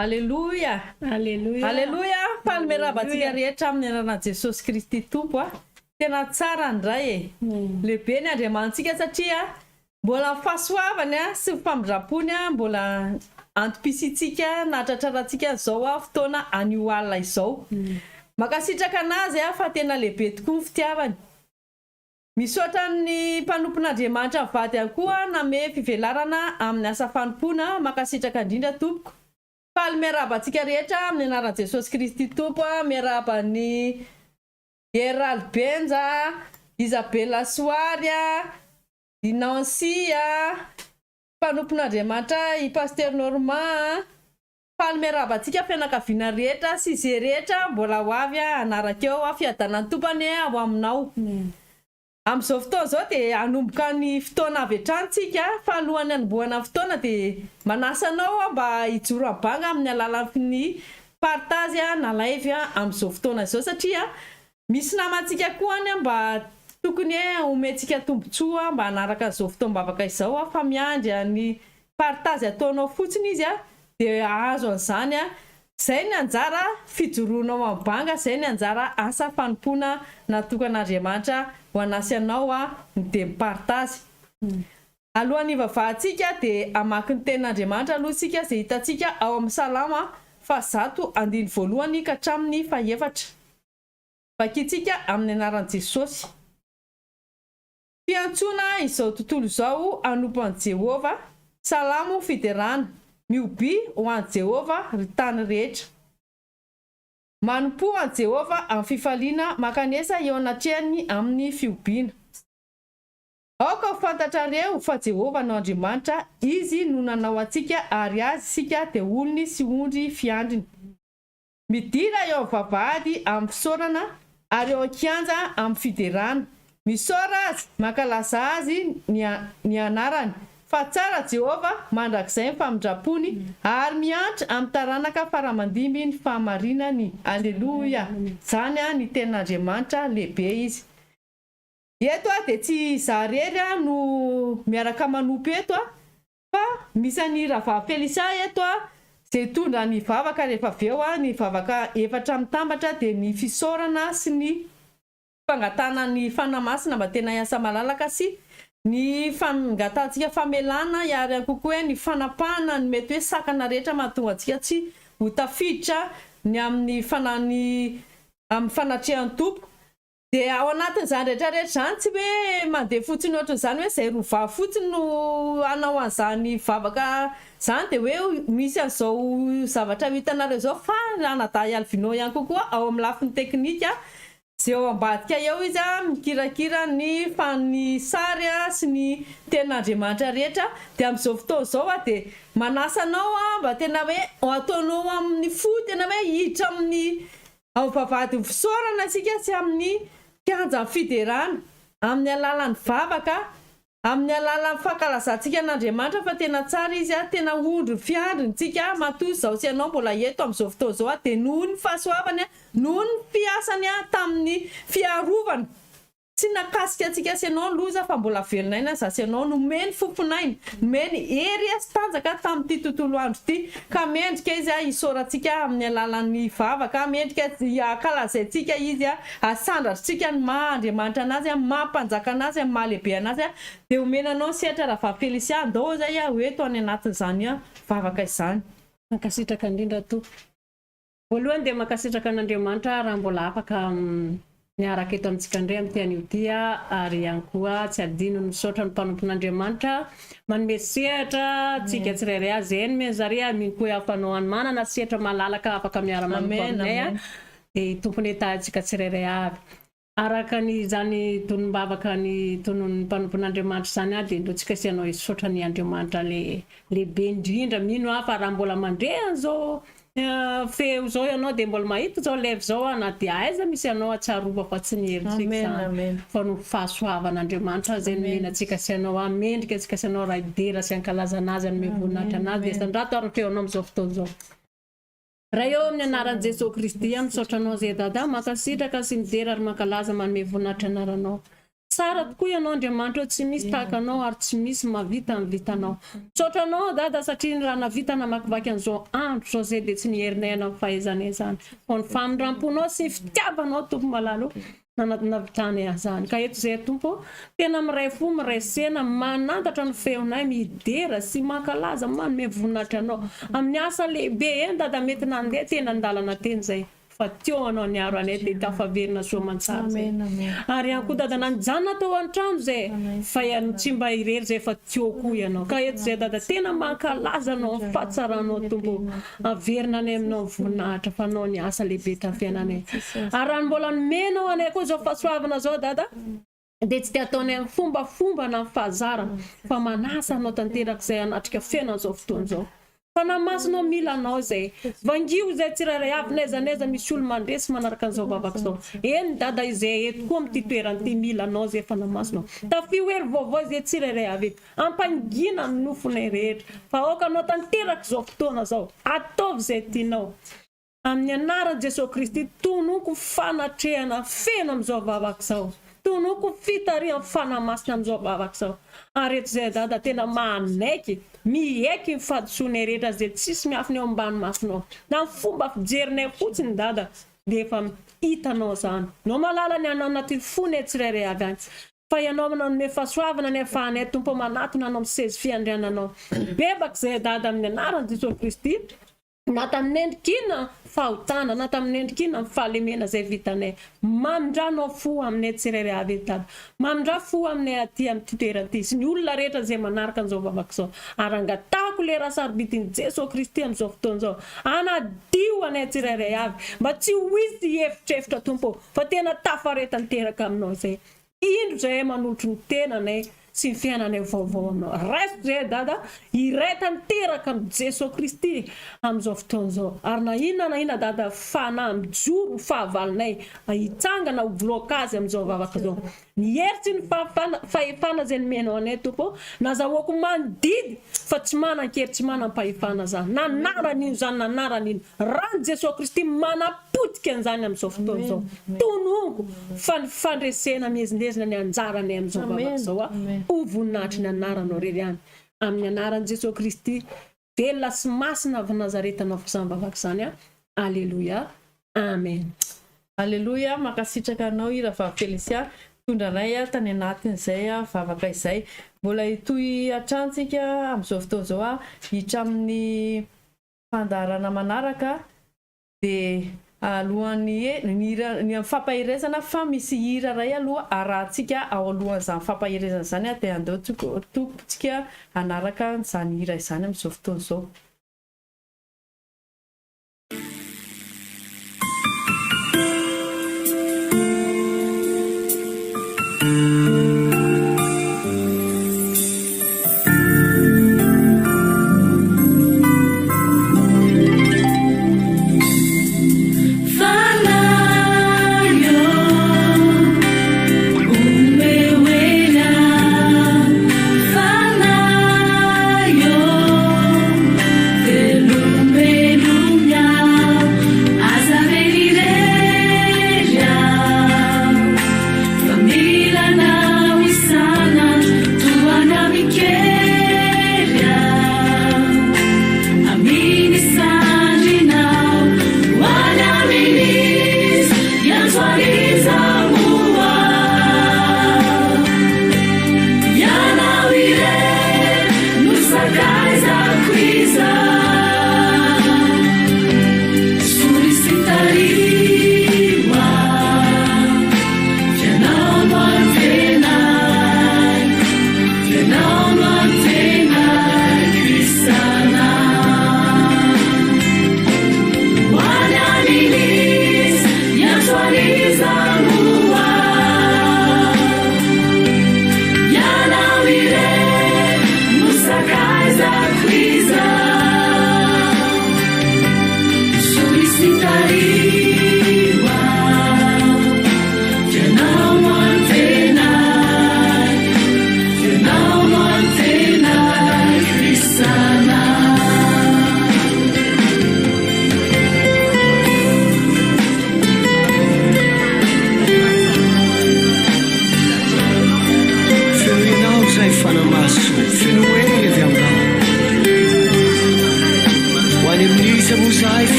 Aleloia! Aleloia! Aleloia! Faly miarahaba antsika rehetra amin'ny anaran'i Jesosy Kristy Tompo a! Tena tsara ny Ray e! Lehibe ny Andriamanitsika satria mbola ny fahasoavany sy ny famindram-pony mbola antom-pisiantsika nahatratrarantsika an'izao fotoana anio alina izao. Mankasitraka an'Azy fa tena lehibe tokoa ny fitiavany. Misaotra ny mpanompon'Andriamanitra mivady ihany koa namehy fivelarana amin'ny asa fanompoana, mankasitraka indrindra tompoko. Faly miarahaba antsika rehetra amin'ny anaran'i Jesosy Kristy Tompo a, miarahaba an'i Hery Ralibenja, Isabella Soary a, i Nancy a, mpanompon'Andriamanitra i Pasteur Normand a. Faly miarahaba antsika fianakaviana rehetra sy ze rehetra mbola ho avy hanaraka eo fiadanan'ny Tompo anie ho aminao. Amin'izao fotoana izao dia hanomboka ny fotoana avy hatrany tsika fa alohan'ny hanombohana ny fotoana dia manasa anao aho mba hijoro amin'ny banga amin'ny alalan'ny partage na live amin'izao fotoana izao satria misy namantsika koa any mba tokony homentsika tombotsoa mba hanaraka an'izao fotoam-bavaka izao fa miandry ny Partage ataonao fotsiny izy dia hahazo an'izany Zay ny anjara fijoroanao amin'ny banga, zay ny anjara asa fanompoana natokan'Andriamanitra ho anasy anao ny dia mi-partage. Alohan'ny hivavahantsika dia hamaky ny tenin'Andriamanitra aloha isika izay hitantsika ao amin'ny Salamo fahazato andininy voalohany ka hatramin'ny fahefatra. Vakintsika amin'ny anaran'i Jesosy. Fiantsoana izao tontolo izao hanompo an'i Jehovah, Salamo fiderana, Mihobiha ho an'i Jehovah, ry tany rehetra. Manompoa an'i Jehovah amin'ny fifaliana, mankanesa eo anatrehany amin'ny fihobiana. Aoka ho fantatrareo fa Jehovah no Andriamanitra, Izy no nanao antsika ary Azy isika dia olony sy ondry fiandriny. Midira eo amin'ny vavahady amin'ny fisaorana ary eo an-kianja amin'ny fiderana. Misaora Azy, mankalaza Azy ny ny anarany. Fa tsara Jehovah, mandrakizay ny famindram-pony, ary miantra amin'ny taranaka fara-mandimby ny fahamarinany. Aleloia! Izany ny tenin'Andriamanitra, lehibe Izy. Eto dia tsy izaho irery no miaraka manompo eto Fa misy an'i Rahavavy Felicia eto a, izay hitondra ny vavaka rehefa avy eo a, ny vavaka efatra mitambatra dia ny fisaorana sy ny fangatahana ny Fanahy Masina mba tena hiasa malalaka sy ny fangatahantsika famelana ary ihany koa hoe ny fanapahana ny mety hoe sakana rehetra mahatonga antsika tsy ho tafiditra ny amin'ny fanahy amin'ny fanatrehan'ny Tompo. Dia ao anatin'izany rehetra rehetra izany tsy hoe mandeha fotsiny ohatran'izany hoe izay roa vavy fotsiny no hanao an'izany vavaka izany dia hoe misy an'izao zavatra ho hitanareo izao fa ny anadahy Alvino ihany koa koa ao amin'ny lafiny teknika izay ao ambadika eo izy mikirakira ny ny sary sy ny tenin'Andriamanitra rehetra dia amin'izao fotoana izao aho dia manasa anao mba tena hoe ataonao amin'ny fo tena hoe hiditra amin'ny Ao vavahadin'ny fisaorana isika sy amin'ny kianjan'ny fiderana, amin'ny alalan'ny vavaka, amin'ny alalan'ny fankalazantsika an'Andriamanitra fa tena tsara Izy, tena ondry fiandriny tsika, matoa izaho sy ianao mbola eto amin'izao fotoana izao dia noho ny fahasoavany, noho ny fiasany tamin'ny fiarovana. Tsy nakasika antsika sy ianao ny loza fa mbola velon'aina za sy ianao, nomeny fofon'aina, nomeny hery sy tanjaka tamin'ity tontolo andro ity, ka mendrika izy hisaorantsika amin'ny alalan'ny vavaka, mendrika hankalazaintsika izy, hasandratritsika ny maha Andriamanitra anazy, ny maha mpanjaka anazy, ny maha lehibe anazy, dia omena anao ny sehatra rahavavy Felicia, andao izay ho eto any anatin'izany vavaka izany. Mankasitraka indrindra tompoko. Voalohany dia mankasitraka an'Andriamanitra raha mbola afaka miaraka eto amintsika indray amin'ity anio ity ary ihany koa tsy adino ny misaotra ny mpanompon'Andriamanitra manome sehatra antsika tsirairay azy izay nomeny zare ary mino koa aho fa anao any manana sehatra malalaka afaka miara-manompo aminay dia tompony etahintsika tsirairay avy. Araka ny izany tonom-bavaka ny tonon'ny mpanompon'Andriamanitra izany aho dia ndrotsika sy ianao hisaotra ny Andriamanitra le lehibe indrindra mino aho fa raha mbola mandre an'izao feo izao ianao dia mbola mahita izao live izao aho na dia aiza misy anao atsiarova fa tsy ny herintsika izany fa noho fahasoavan'Andriamanitra izay nomena antsika sy ianao aho mendrika antsika sy ianao raha hidera sy hankalaza an'azy hanome voninahitra an'azy dia sandrato ary ny feonao amin'izao fotoana izao. Ray ô, amin'ny anaran'i Jesoa Kristy aho misaotra Anao Zay Dada, mankasitraka sy midera ary mankalaza manome voninahitra anaranao. Tsara tokoa ianao Andriamanitra o, tsy misy tahaka anao ary tsy misy mahavita ny vitanao. Misaotra anao Dada satria ny raha nahavita namakivaky an'izao andro izao izay dia tsy ny herinay na ny fahaizanay izany fa ny famindramponao sy ny fitiavanao Tompo malala o nahavitany an'izany. Ka eto izay Tompo o, tena miray fo, miray saina, manantatra ny feonay, midera sy mankalaza, manome voninahitra anao amin'ny asa lehibe. Eny Dada mety nandeha teny an-dalana teny izay. Fa teo anao niaro anay dia tafaverina soa aman-tsara zay. Ary ihany koa dada na nijanona tao an-trano zay fa ianao tsy mba irery zay fa teo koa ianao. Ka eto zay dada tena mankalaza anao amin'ny fahatsaranao Tompo ô. Averina anay aminao ny voninahitra fa anao ny asa lehibe tamin'ny fiainanay. Ary raha ny mbola nomenao anay koa izao fahasoavana izao dada dia tsy dia ataonay amin'ny fombafomba na amin'ny fahazarana fa manasa anao tanteraka izay hanatrika feno an'izao fotoana izao. Fanahy Masinao mila anao izay. Vangio izay tsirairay avy n'aiza n'aiza misy olo mandre sy manaraka an'izao vavaka izao. Eny Dada izay eto koa amin'ity toerana ity mila anao izay Fanahy Masinao. Tafio hery vaovao izay tsirairay avy eto. Ampangina ny nofonay rehetra. Fa aoka anao tanteraka izao fotoana izao. Ataovy izay tianao. Amin'ny anaran'i Jesoa Kristy, tononiko ny fanatrehana feno amin'izao vavaka izao. Tononiko ny fitarihan'ny Fanahy Masina amin'izao vavaka izao. Ary eto izay Dada tena manaiky, miaiky ny fahadisoanay rehetra izay tsisy miafina eo ambany masonao. Na ny fomba fijerinay fotsiny Dada dia efa hitanao izany. Nao mahalala ny any anatin'ny fonay tsirairay avy any. Fa Ianao nanome fahasoavana ny ahafahanay Tompo manatona Anao amin'ny seza fiandriananao. Mibebaka izay Dada amin'ny anaran'i Jesoa Kristy. Na tamin'ny endriky inona fahotana, na tamin'ny endriky inona fahalemena izay vitanay. Mamindrà anao fo aminay tsirairay avy eto Dada. Mamindrà fo aminay aty amin'ity toerana ity sy ny olona rehetra izay manaraka an'izao vavaka izao. Ary angatahako ilay ra sarobidin'i Jesoa Kristy amin'izao fotoana izao hanadio anay tsirairay avy mba tsy ho hisy hiefitrefitra Tompo ô, fa tena tafaray tanteraka aminao izay. Indro izahay manolotro ny tenanay sy ny fiainanay vaovao aminao. Raiso izahay Dada, iray tanteraka amin'i Jesoa Kristy amin'izao fotoana izao. Ary na inona na inona Dada fanahy mijoro ho fahavalonay, hitsangana ho blocage amin'izao vavaka izao. Ny hery sy ny fahefana izay nomenao anay Tompo ô, nazahoako mandidy fa tsy manan-kery tsy manam-pahefana za. Na anaran'ino izany na anaran'ino. Ran'i Jesoa Kristy manapotika an'izany amin'izao fotoana izao. Tononiko fa ny fandresena miezinezina ny anjaranay amin'izao vavaka izao ho voninahitry ny anaranao irery ihany. Amin'ny anaran'i Jesoa Kristy velona sy masina avy Nazareta anaovako izany vavaka izany aho. Aleloia. Amen. Aleloia, mankasitraka anao i Rahavavy Felicia nitondra anay tany anatin'izay vavaka izay. Mbola hitohy hatrany tsika amin'izao fotoana izao hatramin'ny fandaharana manaraka dia alohan'ny ny hira ny amin'ny fampaherezana fa misy hira iray aloha arahantsika ao alohan'izany fampaherezana izany dia andeo tompoko-tsika hanaraka an'izany hira izany amin'izao fotoana izao.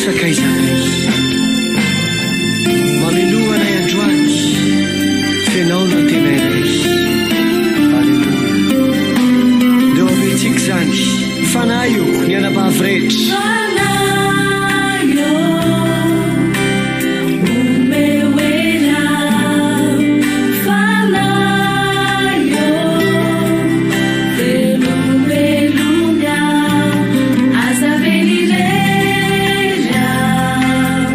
sakaizanay. Mamenoa anay androany, f'Ianao no antenainay. Aleloia. Ndeo averintsika izany. Fanahy ô, ny anabavy rehetra. Fanahy ô, omeo hery aho. Fanahy ô, velombelony aho. Aza avela irery aho,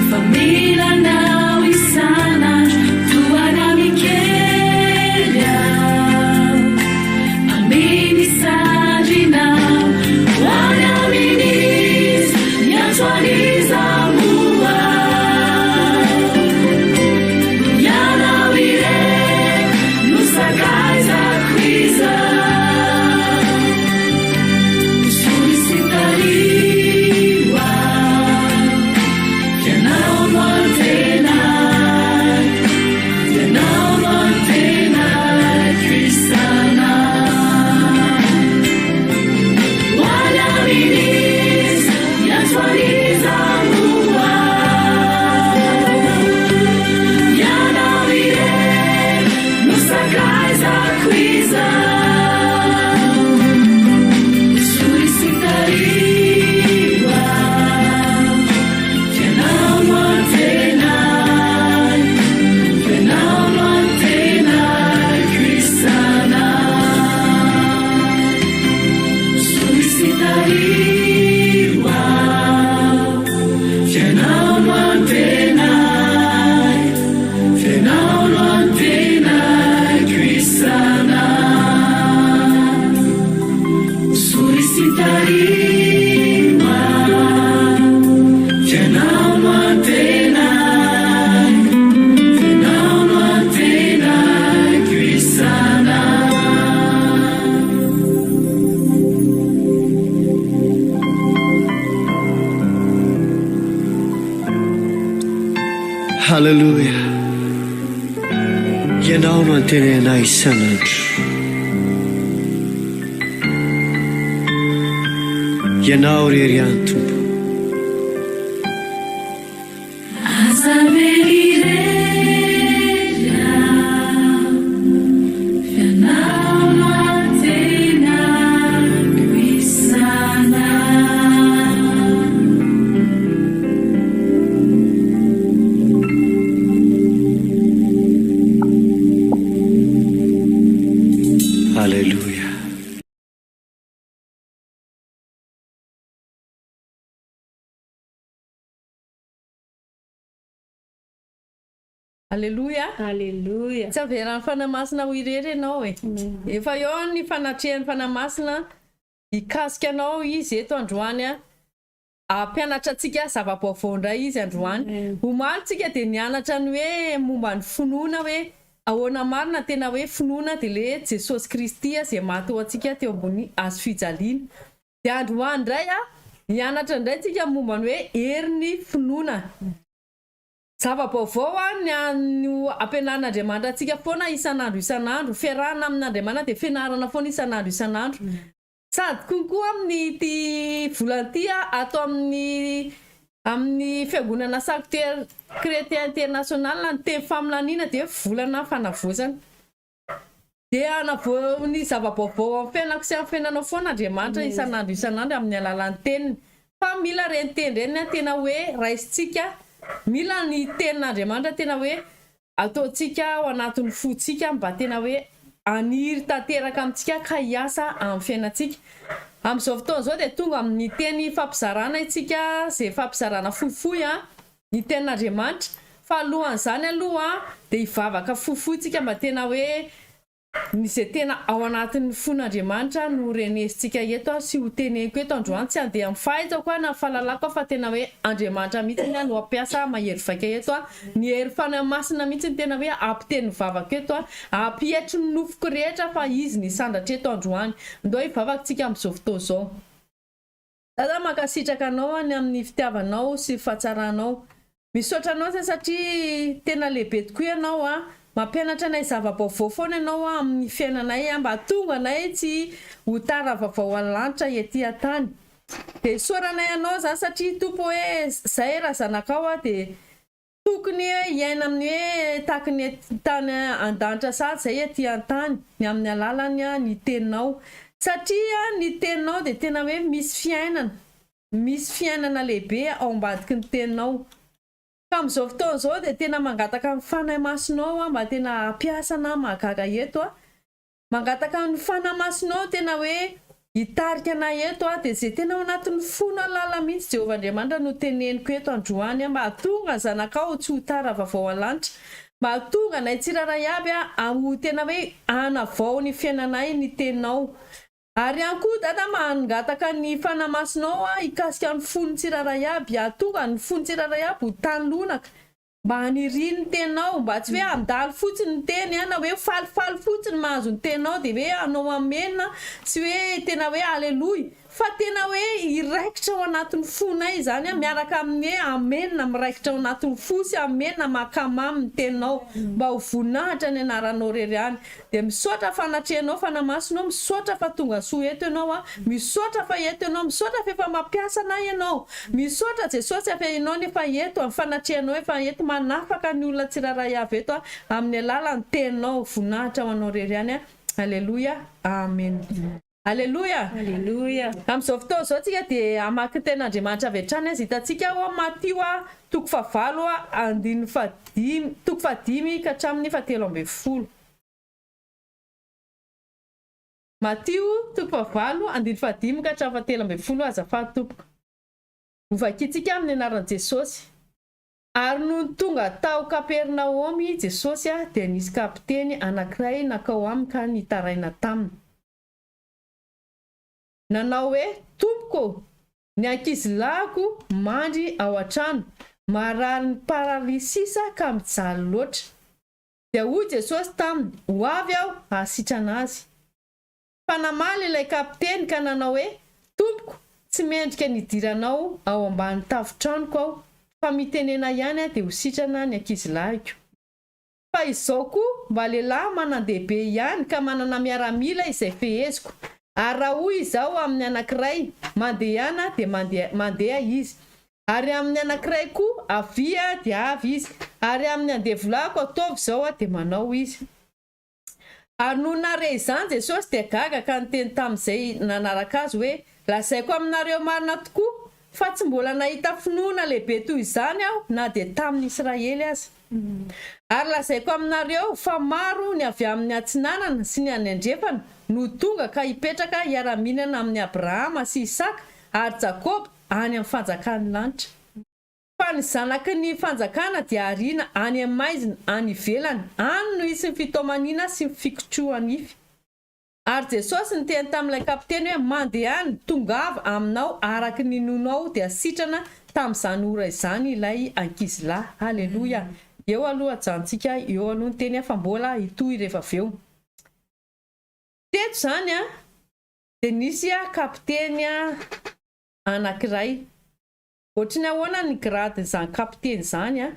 fa mila anao isan'andro. Tohana mikely aho, amin'ny sandrinao. Ho any amin'iza, miantso an'iza moa aho? Ianao irery no sakaizako izao. Sory sy tariho aho, Ianao no antenaiko, Ianao no antenaiko isan'andro. Ho any amin'iza, miantso an'iza moa aho? Ianao irery no sakaizako izao. Sory sy tariho aho, Ianao no antenaiko, Ianao no antenaiko isan'andro. Sory sy tariho aho, Ianao no antenaiko, Ianao no antenaiko isan'andro. Sory sy tariho aho, Ianao no antenaiko, Ianao no antenaiko isan'andro. Haleloia! Ianao no antenainay isan'andro. Ianao irery ihany Tompo. Aza avela irery aho, f'ianao no antenaiko isan'andro. Haleloia! Aleloia. Aleloia. Tsy avelan'ny Fanahy Masina ho irery ianao e. Efa eo ny fanatrehan'ny Fanahy Masina hikasika anao Izy eto androany a. Hampianatra antsika zava-baovao indray Izy androany. Omaly tsika dia nianatra ny hoe momba ny finoana hoe ahoana marina ny tena hoe finoana dia le Jesosy Kristy izay maty ho antsika teo ambony hazo fijaliana. Dia androany indray a, hianatra indray tsika momba ny hoe herin'ny finoana. Zava-baovao a ny no ampianarin'Andriamanitra antsika foana isan'andro isan'andro. Fiarahana amin'Andriamanitra dia fianarana foana isan'andro isan'andro. Sady konko amin'ity volana ity ato amin'ny amin'ny fiangonana Sanctuaire Chrétien International ny teny faminaniana dia volana fanavaozana. Dia hanavao ny zava-baovao amin'ny fiainako sy amin'ny fiainanao foana Andriamanitra isan'andro isan'andro amin'ny alalan'ny teniny. Fa mila ireny teny ireny tena hoe raisintsika, mila ny tenin'Andriamanitra tena hoe ataontsika ao anatin'ny fontsika mba tena hoe haniry tanteraka amintsika ka hiasa amin'ny fiainantsika. Amin'izao fotoana izao dia tonga amin'ny teny fampizarana isika, izay fampizarana fohifohy ny tenin'Andriamanitra. Fa alohan'izany aloha dia hivavaka fohifohy isika mba tena hoe Ny izay tena ao anatin'ny fon'Andriamanitra no renesintsika eto sy ho teneniko eto androany, tsy handeha amin'ny fahaizako aho na ny fahalalako aho fa tena hoe Andriamanitra mihitsy no hampiasa mahery vaika eto, ny hery Fanahy Masina mihitsy no tena hoe hampiteny ny vavako eto, hampietry ny nofoko rehetra fa Izy no hisandratra eto androany. Ndao hivavaka tsika amin'izao fotoana izao. Dada mankasitraka anao aho ny amin'ny fitiavanao sy fahatsaranao. Misaotra anao zay satria tena lehibe tokoa ianao a. Mampianatra anay zava-baovao foana ianao amin'ny fiainanay mba hahatonga anay tsy ho tara vaovao any lanitra ety an-tany. Dia isaoranay Anao izany satria Tompo hoe izay raha zanakao aho dia tokony hiaina amin'ny hoe tahaky ny tany an-danitra sahady izay aty an-tany ny amin'ny alalan'ny ny teninao. Satria ny teninao dia tena hoe misy fiainana, misy fiainana lehibe ao ambadiky ny teninao. Ka amin'izao fotoana izao dia tena mangataka ny Fanahy Masinao aho mba tena hampiasa anah mahagaga eto aho. Mangataka ny Fanahy Masinao tena hoe hitarika anay eto aho dia izay tena ao anatin'ny fonao lalina mihitsy Jehovah Andriamanitra no teneniko eto androany mba hahatonga ny zanakao tsy ho tara vaovao an-lanitra mba hahatonga anay tsirairay aby ho tena hoe hanavao ny fiainanay ny teninao ary ihany koa Dada mangataka ny Fanahy Masinao aho hikasika ny fon'ny tsirairay aby hahatonga ny fon'ny tsirairay aby ho tany lonaka Mba haniriany ny teninao, mba tsy hoe handalo fotsiny ny teny na hoe falifaly fotsiny mahazo ny teninao dia hoe hanao amen sy hoe tena hoe aleloia fa tena hoe hiraikitra ao anatin'ny fonay izany miaraka amin'ny hoe amen miraikitra ao anatin'ny fo sy amen mankamamy ny teninao mba ho voninahitra ny anaranao irery ihany. Dia misaotra fanatrehanao Fanahy Masina ô, misaotra fa tonga soa eto ianao a, misaotra fa eto ianao, misaotra fa efa mampiasa anay ianao, misaotra Jesosy fa ianao nefa eto a, fanatrehanao efa eto manafaka ny olona tsirairay avy eto a, amin'ny alalan'ny teninao, voninahitra ho anao irery ihany a, Aleloia, Amen. Aleloia! Aleloia! Amin'izao fotoana izao tsika dia hamaky ny tenin'Andriamanitra avy hatrany aza hitantsika ao amin'ny Matio toko fahavalo andininy fahadimy, toko fahadimy ka hatramin'ny fahatelo ambin'ny folo. Matio toko fahavalo andininy fahadimy ka hatramin'ny fahatelo ambin'ny folo azafady tompoko. Hovakintsika amin'ny anaran'i Jesosy. Ary nony tonga tao Kapernaomy Jesosy dia nisy kapiteny anankiray nankao aminy ka nitaraina taminy. Nanao hoe, Tompoko, ny ankizilahiko mandry ao an-trano, marary ny paralysisa ka mijaly loatra. Dia hoy Jesosy taminy, Ho avy aho hahasitrana azy. Fa namaly ilay kapiteny ka nanao hoe, Tompoko, tsy mendrika ny hidiranao ao ambany tafon-tranoko aho, fa mitenena ihany dia ho sitrana ny ankizilahiko. Fa izao koa mba lehilahy manan-dehibe ihany ka manana miaramila izay feheziko. Ary raha hoy izaho amin'ny anankiray, Mandehana, dia mandeha izy. Ary amin'ny anankiray koa, Avia, dia avy izy. Ary amin'ny andevolahiko, Ataovy izao, dia manao izy. Ary nony nahare izany Jesosy dia gaga ka niteny tamin'izay nanaraka Azy hoe, Lazaiko aminareo marina tokoa, fa tsy mbola nahita finoana lehibe toy izany Aho na dia tamin'ny Israely aza. Ary lazaiko aminareo fa maro ny avy amin'ny atsinanana sy ny any andrefana no tonga ka hipetraka hiara-mihinana amin'i Abrahama sy Isaka ary Jakoba any amin'ny fanjakan'ny lanitra. Fa ny zanaky ny fanjakana dia ariana any amin'ny maizina any ivelany, any no hisy ny fitaomaniana sy ny fikotroha-nify. Ary Jesosy niteny tamin'ilay kapiteny hoe, Mandehana, tongava aminao araka ny inoanao, dia sitrana tamin'izany ora izany ilay ankizilahy. Haleloia! Eo aloha ajanontsika eo aloha ny teny fa mbola hitohy rehefa avy eo. Teto izany dia nisy kapiteny anankiray. Ohatry ny ahoana ny grade-n'izany kapiteny izany an?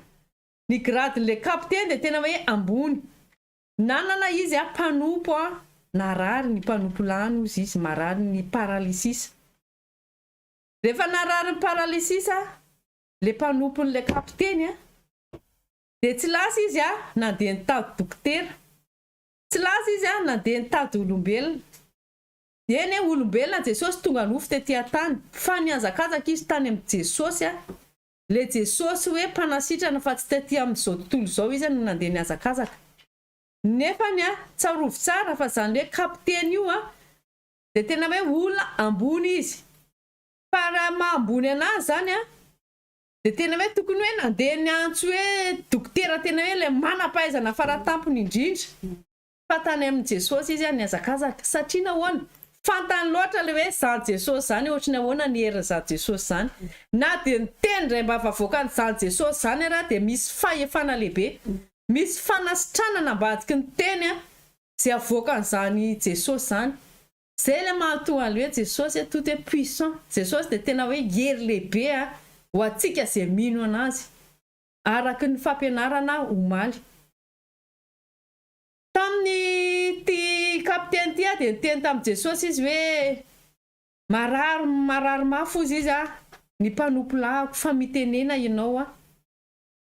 Ny grade-n'ilay kapiteny dia tena hoe ambony. Nanana izy an, mpanompo an, narary ny mpanompo lany hozy izy, marary ny paralysis. Rehefa narary ny paralysis le mpanompon'ilay kapiteny an, dia tsy lasa izy an, nandeha nitady dokotera. Tsy lasa izy an, nandeha nitady olombelona. Eny e, olombelona Jesosy tonga nofo tety an-tany, fa nihazakazaka izy tany amin'i Jesosy a, le Jesosy hoe mpanasitrana fa tsy tety amin'izao tontolo izao izy no nandeha nihazakazaka. Nefany a, tsarovy tsara fa zany hoe kapiteny io a, dia tena hoe olona ambony izy. Fa raha maha ambony anazy zany a, dia tena hoe tokony hoe nandeha niantso hoe dokotera tena hoe ilay manam-pahaizana faratampony indrindra. Fa tany amin'i Jesosy izy nihazakazaka. Satria nahoana? Fantany loatra ilay hoe izany Jesosy izany, ohatry ny ahoana ny herin'izany Jesosy izany. Na dia ny teny indray mba avoakan'izany Jesosy izany ara dia misy fahefana lehibe. Misy fanasitranana ambadiky ny teny izay avoakan'izany Jesosy izany. Izay ilay mahatonga an'ilay hoe Jesosy tout est puissant. Jesosy dia tena hoe hery lehibe ho antsika izay mino an'Azy. Araka ny fampianarana omaly. Tamin'ity kapiteny ity dia niteny tamin'i Jesosy izy hoe. Marary marary mafy hozy izy a, ny mpanompo lahiko fa mitenena ianao a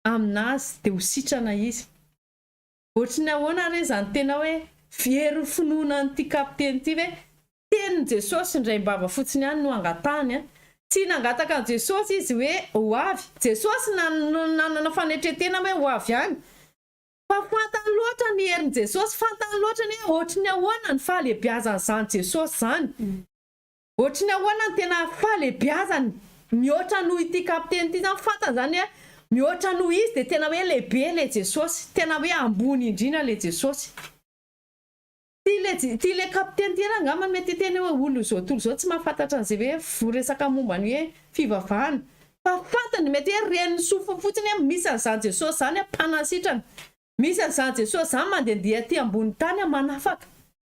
aminazy dia ho sitrana izy. Ohatry ny ahoana re izany tena hoe herin'ny finoana an'ity kapiteny ity ve? Tenin'i Jesosy indraim-bava fotsiny ihany no angatahany a. Tsy nangataka an'i Jesosy izy hoe ho avy. Jesosy nanana fanetren-tena hoe ho avy any. Fa fantany loatra ny herin'i Jesosy, fantany loatra ny hoe ohatry ny ahoana ny fahalehibiazan'izany Jesosy izany. Ohatry ny ahoana ny tena fahalehibiazany mihoatra noho ity kapiteny ity izany, fantany izany hoe mihoatra noho izy dia tena hoe lehibe ilay Jesosy, tena hoe ambony indrindra ilay Jesosy. Ity ilay ity ilay kapiteny ity ary angamba mety hiteny hoe olona izao tontolo izao tsy mahafantatra an'izay hoe voresaka momba ny hoe fivavahana fa fantany mety hoe ren'ny sofiny fotsiny hoe misy an'izany Jesosy izany mpanasitrana, misy an'izany Jesosy izany mandehandeha aty ambony tany manafaka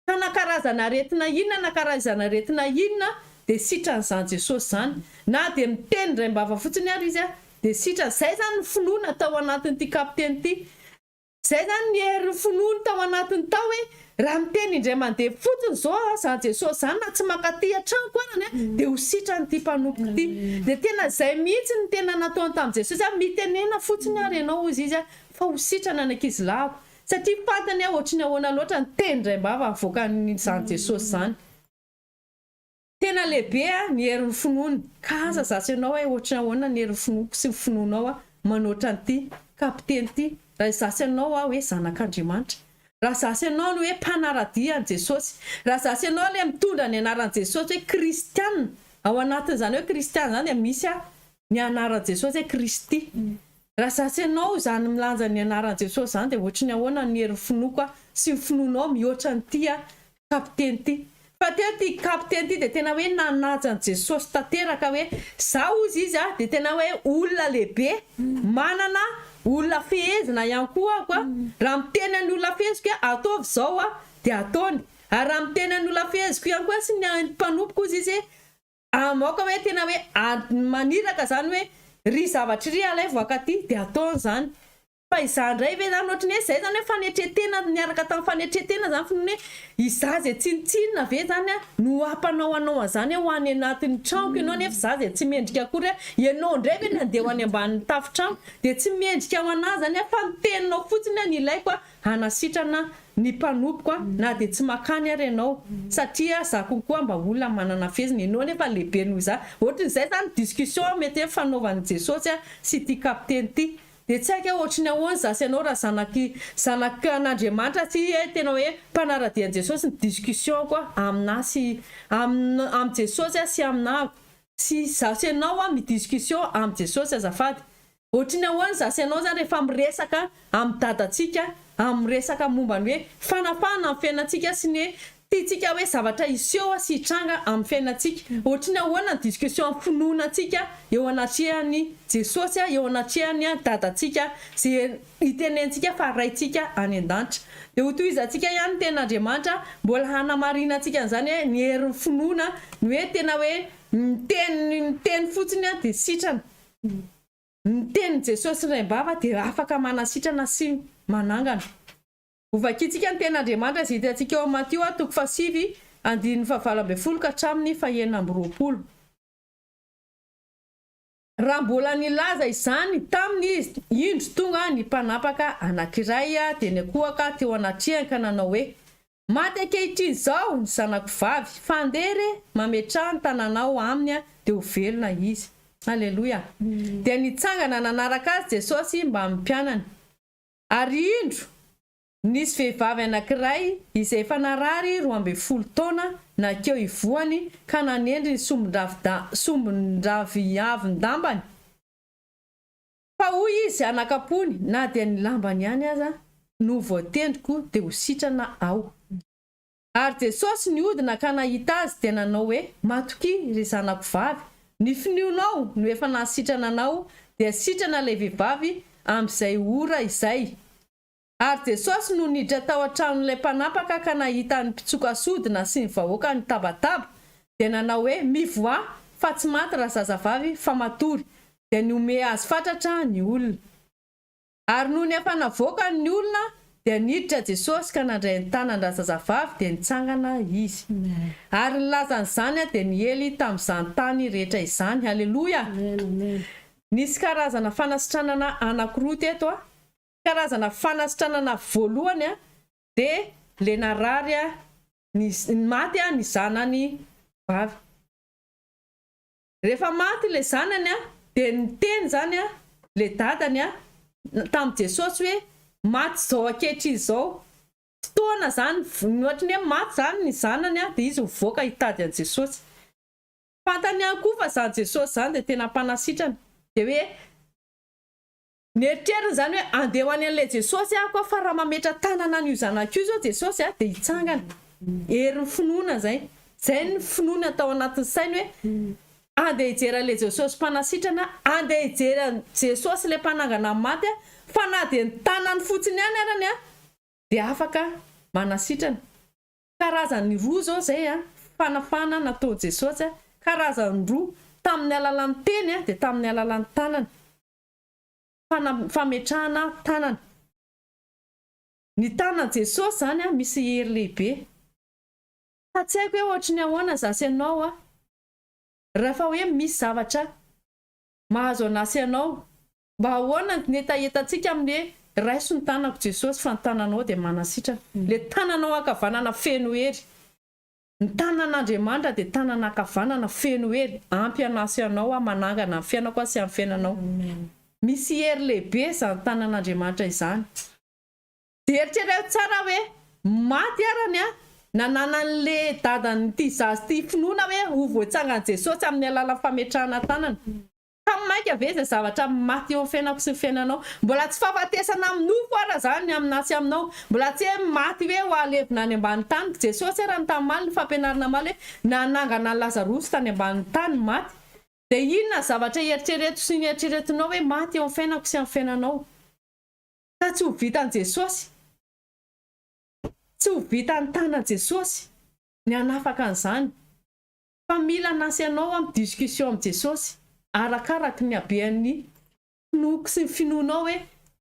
ka na karazana aretina inona na karazana aretina inona dia sitran'izany Jesosy izany na dia miteny indraim-bava fotsiny ary izy dia sitrana. Izay izany ny finoana tao anatin'ity kapiteny ity. Zay zany ny herin'ny finoany tao anatiny tao hoe raha miteny indray mandeha fotsiny zao aho zany Jesosy zany na tsy mankaty an-tranoko arany an dia ho sitrany ity mpanompoko ity. Dia tena zay mihitsy no tena nataony tamin'i Jesosy hoe mitenena fotsiny ary ianao hozy izy fa ho sitrana ny ankizilahiko satria fantany hoe ohatry ny ahoana loatra ny teny indraim-bava avoakan'izany Jesosy zany. Tena lehibe ny herin'ny finoana ka aza zatra ianao hoe ohatry ny ahoana ny herin'ny finoako sy ny finoanao manoatra an'ity kapiteny ity raha izaho sy ianao aho hoe zanak'Andriamanitra raha izaho sy ianao no hoe mpanaradia an'i Jesosy raha izaho sy ianao ilay mitondra ny anaran'i Jesosy hoe kristiana ao anatin'izany hoe kristiana izany dia misy ny anaran'i Jesosy hoe Kristy raha izaho sy ianao izany milanja ny anaran'i Jesosy izany dia ohatry ny ahoana ny herin'ny finoako sy ny finoanao mihoatra an'ity kapiteny ity. Fa teo ity kapiteny ity dia tena hoe nanaja an'i Jesosy tanteraka hoe za hozy izy a dia tena hoe olona lehibe manana olona fehezina ihany koa aho a, raha miteny an'ny olona feheziko hoe ataovy izao a dia ataony, ary raha miteny an'ny olona feheziko ihany koa sy ny mpanompoko hozy izy hoe amoaka hoe tena hoe maniraka izany hoe ry zavatra ry alaivo hakaty dia ataony izany. Fa izaho indray ve zany ohatry ny hoe izay zany hoe fanetren-tena niaraka tamin'ny fanetren-tena zany finoana hoe izaho izay tsinontsinona ve zany no hampanao anao an'izany hoe ho any anatin'ny tranoko ianao nefa izaho izay tsy mendrika akory hoe ianao indray ve no handeha ho any ambanin'ny tafon-trano dia tsy mendrika ho an'ahy zany aho fa ny teninao fotsiny no ilaiko hanasitrana ny mpanompoko na dia tsy makany ary ianao satria izaho konkoa mba olona manana fehezina ianao nefa lehibe noho izaho ohatrin'izay zany discussion mety hoe fanaovan'i Jesosy sy ity kapiteny ity Dia tsy haiko hoe ohatry ny ahoana za sy ianao raha zanaky zanak an'Andriamanitra sy hoe tena hoe mpanaradia an'i Jesosy ny discussion ko aminà sy am amin'i Jesosy sy aminà sy za sy ianao mi discussion amin'i Jesosy azafady ohatry ny ahoana za sy ianao zany rehefa miresaka amin'i dadantsika amin'ny resaka momba ny hoe fanafahana ny fiainantsika sy ny hoe Tiantsika hoe zavatra hiseho sy hitranga amin'ny fiainantsika. Ohatry ny ahoana ny discussion amin'ny finoana antsika eo anatrehan'i Jesosy, eo anatrehan'ny Dadantsika izay itenentsika fa Raintsika any an-danitra. Dia hotohizantsika ihany ny tenin'Andriamanitra mbola hanamarinantsika an'izany hoe ny herin'ny finoana, ny hoe tena hoe miteny miteny fotsiny dia sitrana. Ny tenin'i Jesosy indraim-bava dia afaka manasitrana sy manangana. Hovakintsika ny Tenin'Andriamanitra izay hitantsika ao amin'ny Matio toko fahasivy, andininy fahavalo ambin'ny folo ka hatramin'ny fahenina amby roapolo. Raha mbola nilaza izany taminy izy, indro tonga ny mpanapaka anankiray dia niankohoka teo anatrehany ka nanao hoe, Maty ankehitriny izao ny zanako vavy, fa andeha re, mametraha ny tananao aminy dia ho velona izy. Aleloia! Dia nitsangana nanaraka azy Jesosy mbamin'ny mpianany. Ary indro, nisy vehivavy anankiray izay efa narary 12 taona nankeo ivohany ka nanendry ny sombin-draviavin-dambany. Fa hoy izy anakam-pony, Na dia ny lambany ihany aza no voatendriko dia ho sitrana aho. Ary Jesosy nihodina ka nahita azy dia nanao hoe, Matokia, ry zanako vavy, ny finoanao no efa nahasitrana anao, dia sitrana ilay vehivavy amin'izay ora izay. Ary Jesosy no niditra tao an-tranon'ilay mpanapaka ka nahita ny mpitsoka sodina sy ny vahoaka nitabataba, dia nanao hoe, Mivoaha, fa tsy maty razazavavy, fa matory. Dia nihomehy azy fatratra ny olona. Ary nony efa navoakany ny olona, Dia niditra Jesosy ka nandray ny tanan-drazazavavy dia nitsangana izy. Ary ny lazan'izany dia niely tamin'izany tany rehetra izany. Haleloia! Nisy karazana fanasitranana anankiroa teto. Karazana fanasitranana voalohany dia le narary ny maty ny zanany vavy. Rehefa maty ilay zanany dia niteny izany ilay dadany tamin'i Jesosy hoe maty izao ankehitriny izao. Fotoana izany, ohatry ny hoe maty izany ny zanany dia izy mivoaka hitady an'i Jesosy. Fantany ihany koa fa izany Jesosy izany dia tena mpanasitrana. Dia hoe Ny eritreriny izany hoe andeha ho any an'ilay Jesosy aho koa fa raha mametra tanana an'io zanako io izao Jesosy a dia hitsangana. Herin'ny finoana izay. Izay ny finoana tao anatin'ny sainy hoe andeha hijery an'ilay Jesosy mpanasitrana aho, andeha hijery an'i Jesosy ilay mpanangana ny maty aho fa na dia ny tanany fotsiny ihany arany a dia afaka manasitrana. Karazany roa izao izay a, fanafahana nataon'i Jesosy a, karazany roa, tamin'ny alalan'ny teny a dia tamin'ny alalan'ny tanana. Fametrahana tanana. Ny tanan'i Jesosy izany an, misy hery lehibe. Fa tsy haiko hoe ohatry ny ahoana za sy ianao an, rehefa hoe misy zavatra mahazo anà sy ianao, mba ahoana ny hetahetantsika amin'ny hoe raiso ny tanako Jesosy fa ny tananao dia manasitrana. Ilay tananao ankavanana feno hery. Ny tanan'Andriamanitra dia tanana ankavanana feno hery, ampy hanaso anao aho, manangana ny fiainako aho sy amin'ny fiainanao. Misy hery lehibe izany tanan'Andriamanitra izany. Dia eritrereto tsara hoe maty arany an, nananan'le dadan'ity zaza ity finoana hoe ho voatsangan'i Jesosy amin'ny alalan'ny fametrahana tanana. Ka mainka ve izay zavatra maty eo amin'ny fiainako sy ny fiainanao? Mbola tsy fahafatesana amin'ny nofo ara izany ny aminà sy aminao. Mbola tsy hoe maty hoe ho alevina any ambany tany. Jesosy ara ny tamaly ny fampianarana amaly hoe nanangana an'i Lazarosy tany ambany tany maty. Dia inona ny zavatra eritrereto sy ny eritreretinao hoe maty eo amin'ny fiainako sy amin'ny fiainanao? Ka tsy ho vitan'i Jesosy. Tsy ho vitan'ny tanan'i Jesosy ny hanafaka an'izany. Fa mila anasy anao aho mi-discussion amin'i Jesosy arakaraky ny habean'ny finoako sy ny finoanao hoe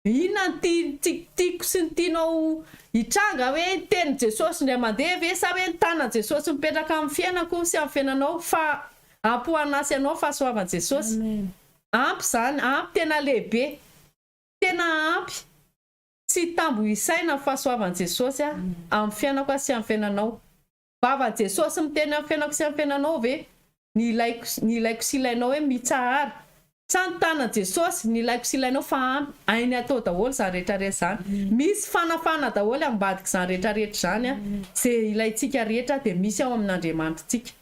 inona ny tiako sy ny tianao hitranga hoe ny tenin'i Jesosy indray mandeha ve sa hoe ny tanan'i Jesosy mipetraka amin'ny fiainako sy amin'ny fiainanao fa ampy ho anasy anao ny fahasoavan'i Jesosy ampy izany ampy tena lehibe tena ampy tsy tambo isaina ny fahasoavan'i Jesosy amin'ny fiainako sy amin'ny fiainanao. Vava Jesosy miteny amin'ny fiainako sy amin'ny fiainanao ve ny ilaiko ny ilaiko sy ilainao hoe mitsahara sa ny tanan Jesosy ny ilaiko sy ilainao fa ampy hainy atao daholo izany rehetra rehetra izany misy fanafahana daholo ambadik'izany rehetra rehetra izany an ze ilaintsika rehetra dia misy ao amin'Andriamanitsika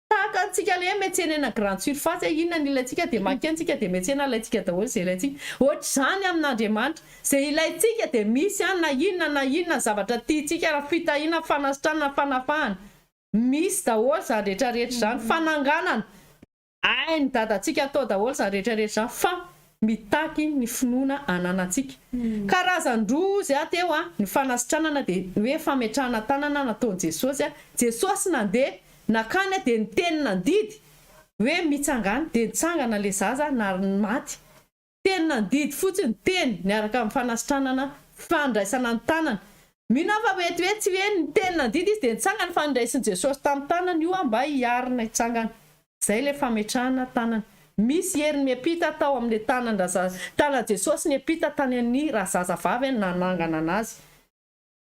Tahaka antsika le hoe miantsena eny grande surface hoe inona ny ilaintsika dia makeny tsika dia miantsena alaintsika daholo izay ilaintsika. Ohatr'izany amin'Andriamanitra. Izay ilaintsika dia misy any na inona na inona ny zavatra tiantsika raha fitahiana, fanasitranana, fanafahana. Misy daholo izany rehetra rehetra izany. Fananganana. Hain'ny dadantsika atao daholo izany rehetra rehetra izany fa mitaky ny finoana ananantsika. Karazan-droa hozy aho teo an, ny fanasitranana dia ny hoe fametrahana tanana nataon'i Jesosy an, Jesosy nandeha nakany dia niteny nandidy hoe mitsangàna dia nitsangana ilay zaza na maty. Teny nandidy fotsiny, teny niaraka amin'ny fanasitranana, fandraisana ny tanana. Mino aho fa mety hoe tsy hoe niteny nandidy izy dia nitsangana fa noraisin'i Jesosy tamin'ny tanany io mba hiarina hitsangana. Izay ilay fametrahana tanana. Misy hery miampita tao amin'ilay tanan-draza, tanan'i Jesosy niampita tany amin'ny razazavavy nanangana anazy.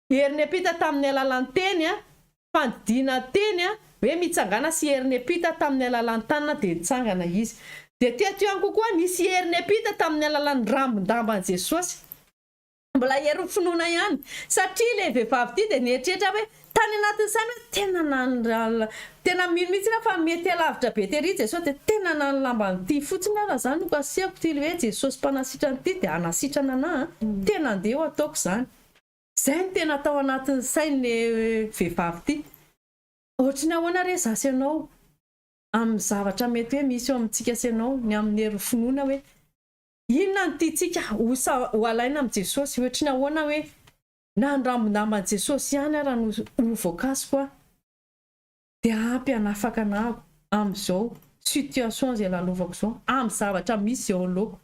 Hery niampita tamin'ny alalan'ny teny, fandidiana teny, hoe mitsangàna sy hery niampita tamin'ny alalan'ny tanana dia nitsangana izy. Dia teto ihany kokoa nisy hery niampita tamin'ny alalan'ny rambon-damban'i Jesosy. Mbola herin'ny finoana ihany. Satria ilay vehivavy ity dia nieritreritra hoe, tany anatin'ny sainy hoe, tena na, tena mino mihitsy aho fa mety alavitra be tery Jesosy dia tena na ny lamban'ity fotsiny ara izany no kasihako ity ilay hoe Jesosy mpanasitrana ity dia hanasitrana anà an. Tena andeha ho ataoko izany. Izay no tena tao anatin'ny sain'ilay vehivavy ity. Ohatry ny ahoana re izaho sy ianao amin'ny zavatra mety hoe misy eo amintsika sy ianao, ny amin'ny herin'ny finoana hoe, Inona no tiantsika ho ho alaina amin'i Jesosy? Ohatry ny ahoana hoe na ny rambon-damban'i Jesosy ihany ara no ho voakasiko aho dia ampy hanafaka anahako amin'izao situation izay lalovako izao, amin'ny zavatra misy eo anoloako.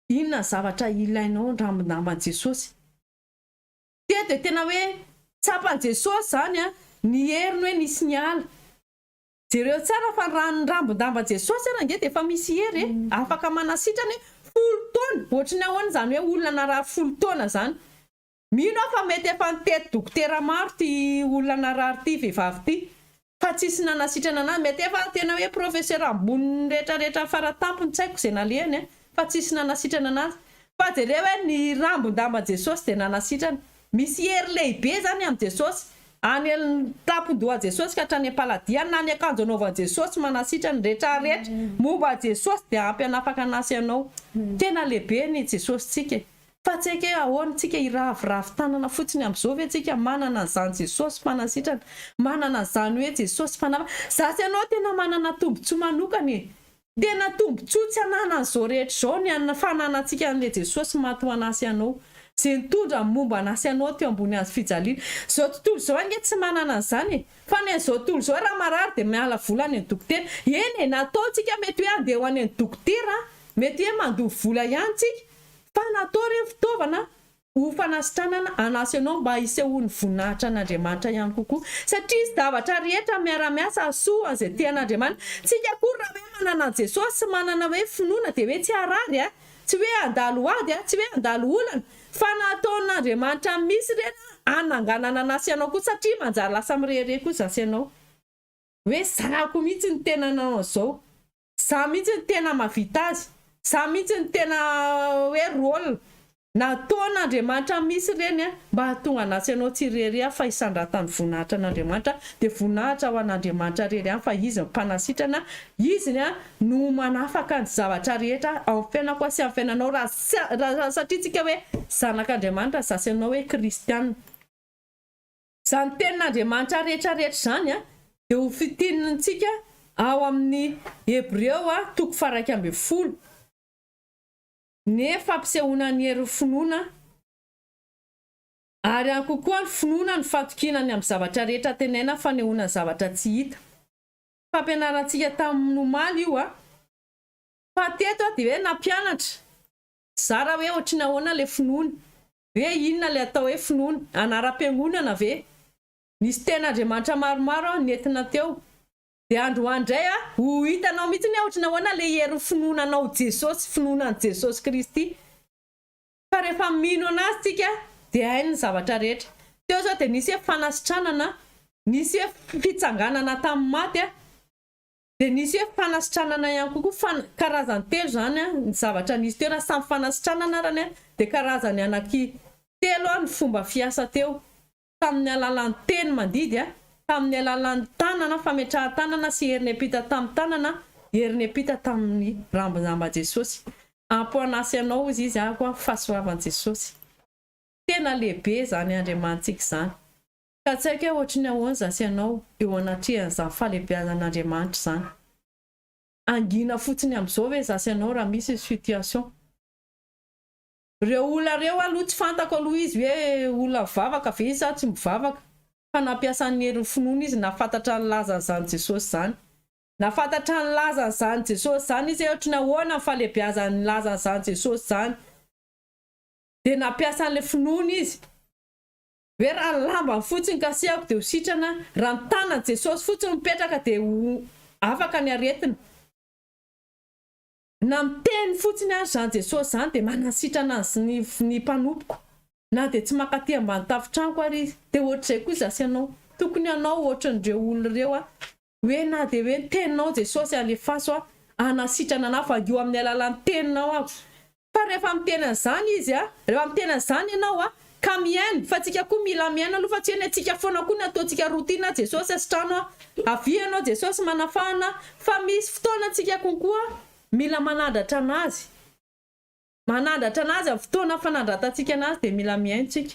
Inona ny zavatra ilainao ny rambon-damban'i Jesosy? Teto dia tena hoe tsapan'i Jesosy izany ny heriny hoe nisy niala. Jereo tsara fa raha ny rambon-damba Jesosy ary ange dia efa misy hery e! Afaka manasitrana e! Folo taona! Ohatry ny ahoana izany hoe olona narary folo taona izany? Mino aho fa mety efa nitety dokotera maro ity olona narary ity vehivavy ity fa tsisy nanasitrana anazy, mety efa tena hoe professeur ambony rehetra rehetra faratampony tsy haiko izay nalehany an, fa tsisy nanasitrana anazy. Fa jereo hoe ny rambon-damba Jesosy dia nanasitrana. Misy hery lehibe izany amin'i Jesosy. Any an-tampon-dohan'i Jesosy ka hatrany am-paladiany na ny akanjo anaovan'i Jesosy manasitrana ny rehetra rehetra momba an'i Jesosy dia ampy hanafaka anasy anao. Tena lehibe ny Jesosintsika e. Fa tsy haiko hoe ahoana tsika hiraviravy tanana fotsiny amin'izao ve tsika manana an'izany Jesosy mpanasitrana, manana an'izany hoe Jesosy mpanafaka. Za sy ianao tena manana tombotsoa manokana e. Tena tombotsoa tsy ananan'izao rehetra izao ny an'ny fananantsika an'ilay Jesosy maty ho anà sy anao, izay nitondra ny momba anà sy anao teo ambony hazo fijaliana. Izao tontolo izao ange tsy manana an'izany e! Fa ny an'izao tontolo izao raha marary dia miala vola any amin'ny dokotera. Eny e, na ataontsika mety hoe handeha ho any amin'ny dokotera, mety hoe mandoa vola ihany tsika, fa natao ireny fitaovana Ho fanasitranana anasy anao mba hisehoan'ny voninahitra an'Andriamanitra ihany kokoa. Satria izy zavatra rehetra miara-miasa hahasoa an'izay tia an'Andriamanitra. Tsika akory raha hoe manana an'i Jesosy sy manana hoe finoana dia hoe tsy harary a! Tsy hoe handalo ady a! Tsy hoe handalo olana. Fa nataon'Andriamanitra misy ireny hananganana anasy anao koa satria manjary lasa mirehareha koa zasy ianao. Hoe zahako mihitsy ny tena nanao an'izao. Za mihitsy no tena mavita azy. Za mihitsy no tena hoe rôle. Nataon'Andriamanitra misy ireny a, mba hahatonga anasy anao tsy irery ihany fa hisandratan'ny voninahitra an'Andriamanitra, dia voninahitra ho an'Andriamanitra irery ihany fa Izy no mpanasitrana, Izy ny no manafaka ny zavatra rehetra ao amin'ny fiainako sy amin'ny fiainanao raha raha satria tsika hoe zanak'Andriamanitra za sy ianao hoe kristiana. Izany tenin'Andriamanitra rehetra rehetra izany dia ho fintinintsika ao amin'ny Hebreo toko faha-11. Ny fampisehoana ny herin'ny finoana, ary ihany kokoa ny finoana ny fatokiana ny amin'ny zavatra rehetra antenaina fanehoana ny zavatra tsy hita. Fampianarantsika tamin'ny omaly io. Fa teto dia hoe nampianatra. Zara hoe ohatry ny ahoana ilay finoana. Hoe inona ilay atao hoe finoana? Anaram-piangonana ve? Nisy tenin'Andriamanitra maromaro aho nentina teo. Dia androany indray aho, ho hitanao mihitsy hoe ohatry ny ahoana ilay herin'ny finoana anao Jesosy, finoana an'i Jesosy Kristy. Fa rehefa mino an'Azy tsika dia hainy ny zavatra rehetra. Teo izao dia nisy hoe fanasitranana, nisy hoe fitsanganana tamin'ny maty, Dia nisy hoe fanasitranana ihany kokoa, fan, karazany telo izany ny zavatra nisy teo, raha samy fanasitranana arany dia karazany anaky telo ny fomba fiasa teo, tamin'ny alalan'ny teny mandidy, tamin'ny alalan'ny tanana, fametrahan-tanana sy hery niampita tamin'ny tanana, hery niampita tamin'ny rambon-jamba Jesosy. Ampy ho anasy anao hozy izy ahako an, fahasoavan'i Jesosy. Tena lehibe izany Andriamanitsika izany. Ka tsy haiko hoe ohatry ny ahoana za sy ianao eo anatrehan'izany fahalehibeazan'Andriamanitra izany. Hangina fotsiny amin'izao ve za sy ianao raha misy ny situation? Ireo olona ireo aloha tsy fantako aloha izy hoe olona mivavaka ve izy sa tsy mivavaka fa nampiasa ny herin'ny finoana izy nahafantatra ny lazan'izany Jesosy izany. Nahafantatra ny lazan'izany Jesosy izany izy hoe ohatry ny ahoana ny fahalehibeazan'ny lazan'izany Jesosy izany. Dia nampiasa an'ilay finoana izy. Hoe raha ny lambany fotsiny kasihako dia ho sitrana, raha ny tanan'i Jesosy fotsiny mipetraka dia ho afaka ny aretina. Na miteny fotsiny ary izany Jesosy izany dia manasitrana ny ny mpanompoko. Na dia tsy mankaty ambany tafon-tranoko ary izy. Dia ohatr'izay koa izaho sy ianao. Tokony hanao ohatran'ireo olona ireo aho. Hoe na dia hoe ny teninao Jesosy alefaso aho hanasitrana anah vangio amin'ny alalan'ny teninao aho. Fa rehefa miteny an'izany izy a, rehefa miteny an'izany ianao a, ka mihaino, fa tsika koa mila mihaino aloha fa tsy hoe ny antsika foana koa ny ataontsika routine Jesosy asitrano aho, avia ianao Jesosy manafahana aho, fa misy fotoana tsika konkoa mila manandratra anazy. Manandratra anazy amin'ny fotoana fanandratantsika anazy dia mila mihaino tsika.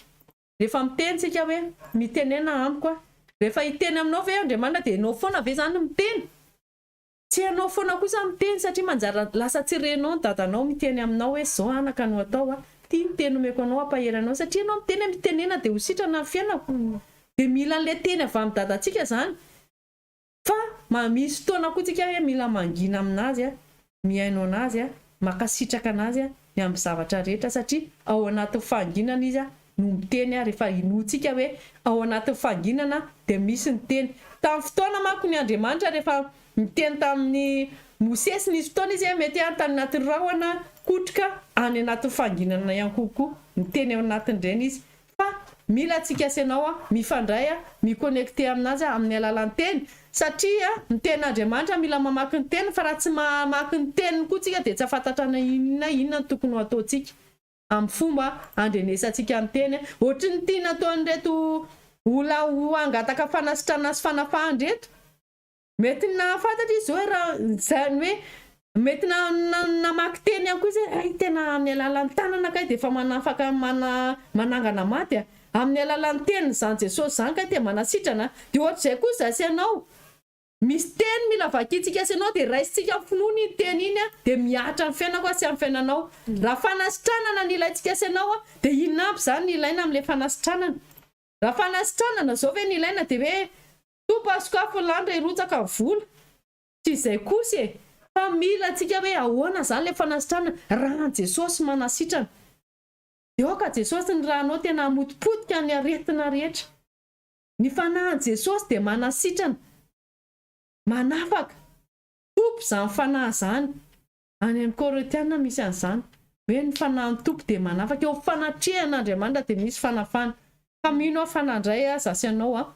Rehefa miteny tsika hoe, mitenena amiko aho. Rehefa hiteny aminao ve Andriamanitra dia ianao foana ve izany miteny? Tsy ianao foana kosa miteny satria manjary lasa tsy renao ny dadanao miteny aminao hoe izao anaka no atao a, ity ny teny omeko anao hampahery anao satria ianao miteny hoe mitenena dia ho sitrana ny fiainako. Dia mila an'ilay teny avy amin'ny dadantsika izany. Fa ma misy fotoana koa tsika hoe mila mangina aminazy a, mihaino anazy a, makasitraka anazy a, ny amin'ny zavatra rehetra satria ao anatin'ny fahanginana izy a, no miteny rehefa inoantsika hoe ao anatin'ny fahanginana dia misy ny teny. Tamin'ny fotoana manko ny Andriamanitra rehefa niteny tamin'i Mosesy nisy fotoana izy hoe mety any tany anaty rahona kotroka any anatin'ny fahanginana ihany kokoa miteny ao anatin'ireny izy Fa mila antsika sy ianao mifandray, mi-connecter aminazy amin'ny alalan'ny teny, satria ny tenin'Andriamanitra mila mamaky ny teniny, fa raha tsy mamaky ny teniny koa tsika dia tsy hahafantatra na inona inona no tokony ho ataontsika amin'ny fomba handrenesantsika ny teny. Ohatry ny ity nataon'ireto olona ho hangataka fanasitranana sy fanafahana ireto. Mety nahafantatra izy hoe raha izany hoe mety namaky teny ihany koa izy hoe hay tena amin'ny alalan'ny tanana kay dia efa manafaka manangana maty a! Amin'ny alalan'ny teniny izany Jesosy izany kay dia manasitrana a! Dia ohatr'izay koa izaho sy ianao, misy teny mila vakintsika sy ianao dia raisintsika amin'ny finoana iny teny iny a, dia mihatra amin'ny fiainako sy amin'ny fiainanao. Raha fanasitranana no ilaintsika sy ianao a, dia inona aby izany no ilaina amin'ilay fanasitranana? Raha fanasitranana izao ve no ilaina dia hoe Tompo a sokafy ny lanitra hirotsaka ny vola. Tsy izay kosa e! Fa mila antsika hoe ahoana izany ilay fanasitranana raha an'i Jesosy manasitrana. Dia aoka Jesosy ny rànao tena hamotipotika ny aretina rehetra. Ny fanahin'i Jesosy dia manasitrana, manafaka. Tompo izany fanahy izany. Any amin'ny Korintiana misy an'izany. Hoe ny fanahin'ny Tompo dia manafaka. Eo fanatrehan'Andriamanitra dia misy fanafana. Fa mino aho fa nandray aza sy ianao an.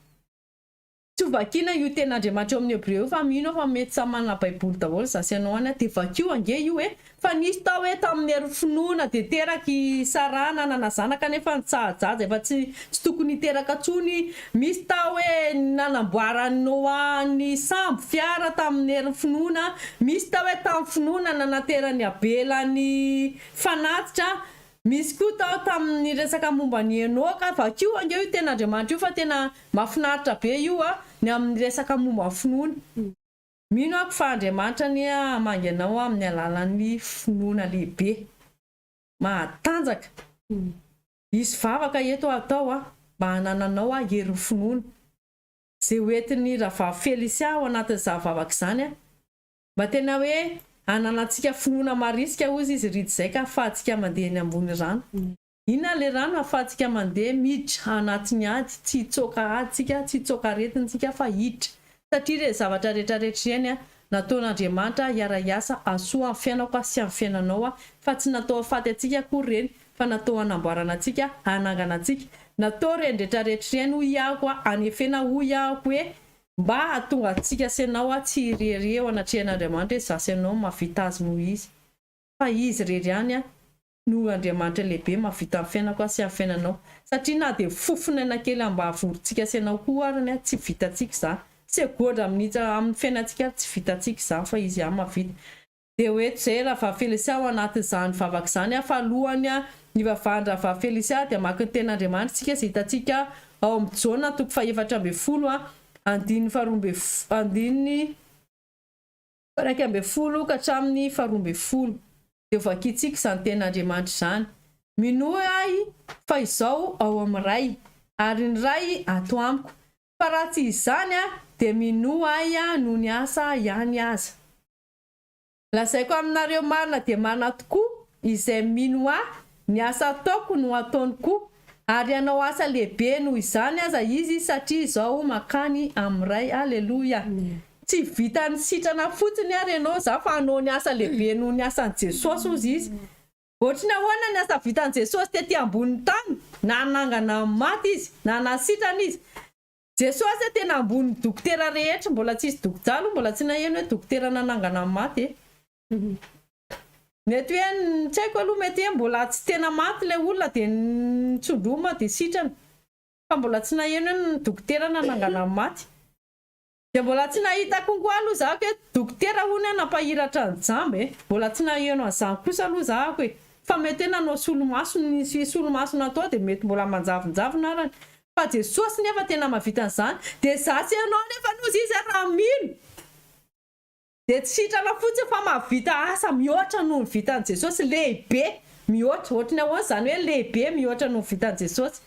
Tsy ho vakiana io tenin'Andriamanitra eo amin'ny Hebreo io fa mino aho fa mety samy manana baiboly daholo za sy ianao any an. Dia vakio ange io e. Fa nisy tao hoe tamin'ny herin'ny finoana dia teraka i Saraha nanana zanaka nefa nitsaha-jaza efa tsy tsy tokony hiteraka intsony. Misy tao hoe nanamboaran'i Noa ny sambo, fiara, tamin'ny herin'ny finoana. Misy tao hoe tamin'ny finoana nanateran'i Abela ny fanatitra. Misy koa tao tamin'ny resaka momba an'i Enoka. Vakio ange io tenin'Andriamanitra io fa tena mahafinaritra be io ny amin'ny resaka momba ny finoana. Mino aho fa Andriamanitra anie hamangy anao amin'ny alalan'ny finoana lehibe, mahatanjaka. Hisy vavaka eto hatao mba hanananao herin'ny finoana. Izay ho entin'ny rahavavy Felicia ao anatin'izany vavaka izany mba tena hoe hananantsika finoana marisika hozy izy ry izay ka ahafahantsika mandeha eny ambony rano. Inona ilay rano ahafahantsika mandeha miditra anatin'ny ady, tsy hitsoaka ady tsika, tsy hitsoaka aretina tsika fa hiditra. Satria ireny zavatra rehetra rehetra ireny nataon'Andriamanitra hiara-hiasa hahasoa amin'ny fiainako sy amin'ny fiainanao fa tsy natao hahafaty antsika akory ireny fa natao hanamboarana antsika, hanangana antsika. Natao ireny rehetra rehetra ireny hoy aho hanefena hoy aho hoe mba hahatonga antsika sy ianao tsy hirehareha eo anatrehan'Andriamanitra hoe izaho sy ianao no mahavita azy noho izy. Fa izy irery ihany no Andriamanitra lehibe mahavita ny fiainako sy ny fiainanao. Satria na dia fofon'aina kely ambavorintsika sy ianao koa arany tsy vitantsika izany. Segondra amin'ny fiainantsika ary tsy vitantsika izany fa izy ihany mahavita. Dia ho eto izay Rahavavy Felicia ao anatin'izany vavaka izany aho, fa alohan'ny hivavahan-dRahavavy Felicia dia hamaky ny Tenin'Andriamanitra isika izay hitantsika ao amin'ny Jaona toko fahefatra ambin'ny folo andininy faharoa ambin'ny andininy 11 ka hatramin'ny faharoa ambin'ny folo. Dia hovakintsika izany Tenin'Andriamanitra izany. Minoa ahy fa izao ao amin'ny Ray, ary ny Ray ato amiko. Fa raha tsy izany dia minoa ahy noho ny asa ihany aza. Lazaiko aminareo marina dia marina tokoa, izay mino Ahy, ny asa ataoko no hataony koa, ary hanao asa lehibe noho izany aza izy, satria izao mankany amin'ny Ray. Aleloia! Tsy vitan'ny sitrana fotsiny ary ianao izany fa hanao ny asa lehibe noho ny asan'i Jesosy, hozy izy. Ohatry ny ahoana ny asa vitan'i Jesosy tety ambonin'ny tany? Nanangana ny maty Izy, nanasitrana Izy. Jesosy a tena ambony dokotera rehetra mbola tsisy dokja aloha mbola tsy naheno hoe dokotera nanangana ny maty e. Mety hoe tsy haiko aloha mety hoe mbola tsy tena maty ilay olona dia nitsondroma dia sitrana fa mbola tsy naheno hoe ny dokotera nanangana ny maty. Dia mbola tsy nahita konko aloha za hoe dokotera hono hoe nampahiratra ny jamba e! Mbola tsy naheno an'izany kosa aloha za ako e! Fa mety hoe nanao solomaso nisy solomaso natao dia mety mbola manjavonjavona arany. Fa Jesosy nefa tena mahavita an'izany. Dia za sy ianao nefa aloha izy raha mino dia tsy sitrana fotsiny fa mahavita asa mihoatra noho ny vitan'i Jesosy, lehibe mihoatra. Ohatry ny ahoana izany hoe lehibe mihoatra noho ny vitan'i Jesosy?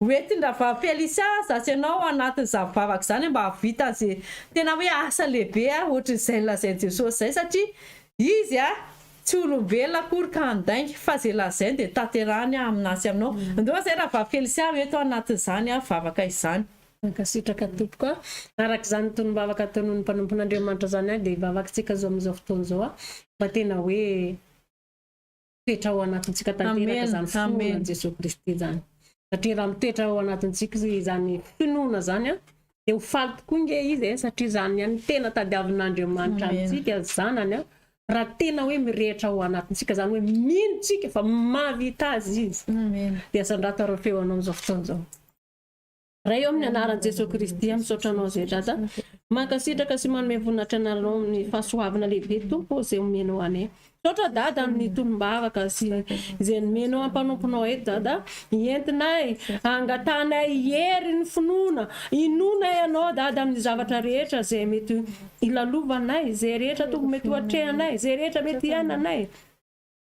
Ho entin-dRahavavy Felicia aza sy ianao ao anatin'izany vavaka izany mba hahavita an'izay tena hoe asa lehibe ohatran'izay nolazain'i Jesosy izay satria Izy Tsy olombelona akory ka handainga, fa izay lazainy dia tanterahiny aminà sy aminao. Ndao izay Rahavavy Felicia ho eto anatin'izany vavaka izany. Mankasitraka tompoko a. Araka izany tonom-bavaka tonon'ny mpanompon'Andriamanitra izany aho dia hivavaka-tsika izao amin'izao fotoana izao a, mba tena hoe mitoetra ao anatintsika tanteraka izany finoana an'i Jesoa Kristy izany. Satria raha mitoetra ao anatintsika izany finoana izany a, dia ho faly tokoa nge izy e, satria izany ihany no tena tadiavin'Andriamanitra amintsika zanany a, raha tena hoe mirehitra ao anatintsika izany hoe mino tsika fa mahavita azy izy. Dia asandrato ary ny feo anao amin'izao fotoana izao. Ray ô amin'ny anaran'i Jesoa Kristy aho misaotra anao izay Dada mankasitraka sy manome voninahitra anaranao amin'ny fahasoavana lehibe Tompo ô izay omenao anay misaotra Dada amin'ny tonom-bavaka sy izay nomenao ampanomponao eto Dada entinay angatahanay hery ny finoana inoanay anao Dada amin'ny zavatra rehetra izay mety hilalovanay izay rehetra Tompo mety ho atrehanay izay rehetra mety hiainanay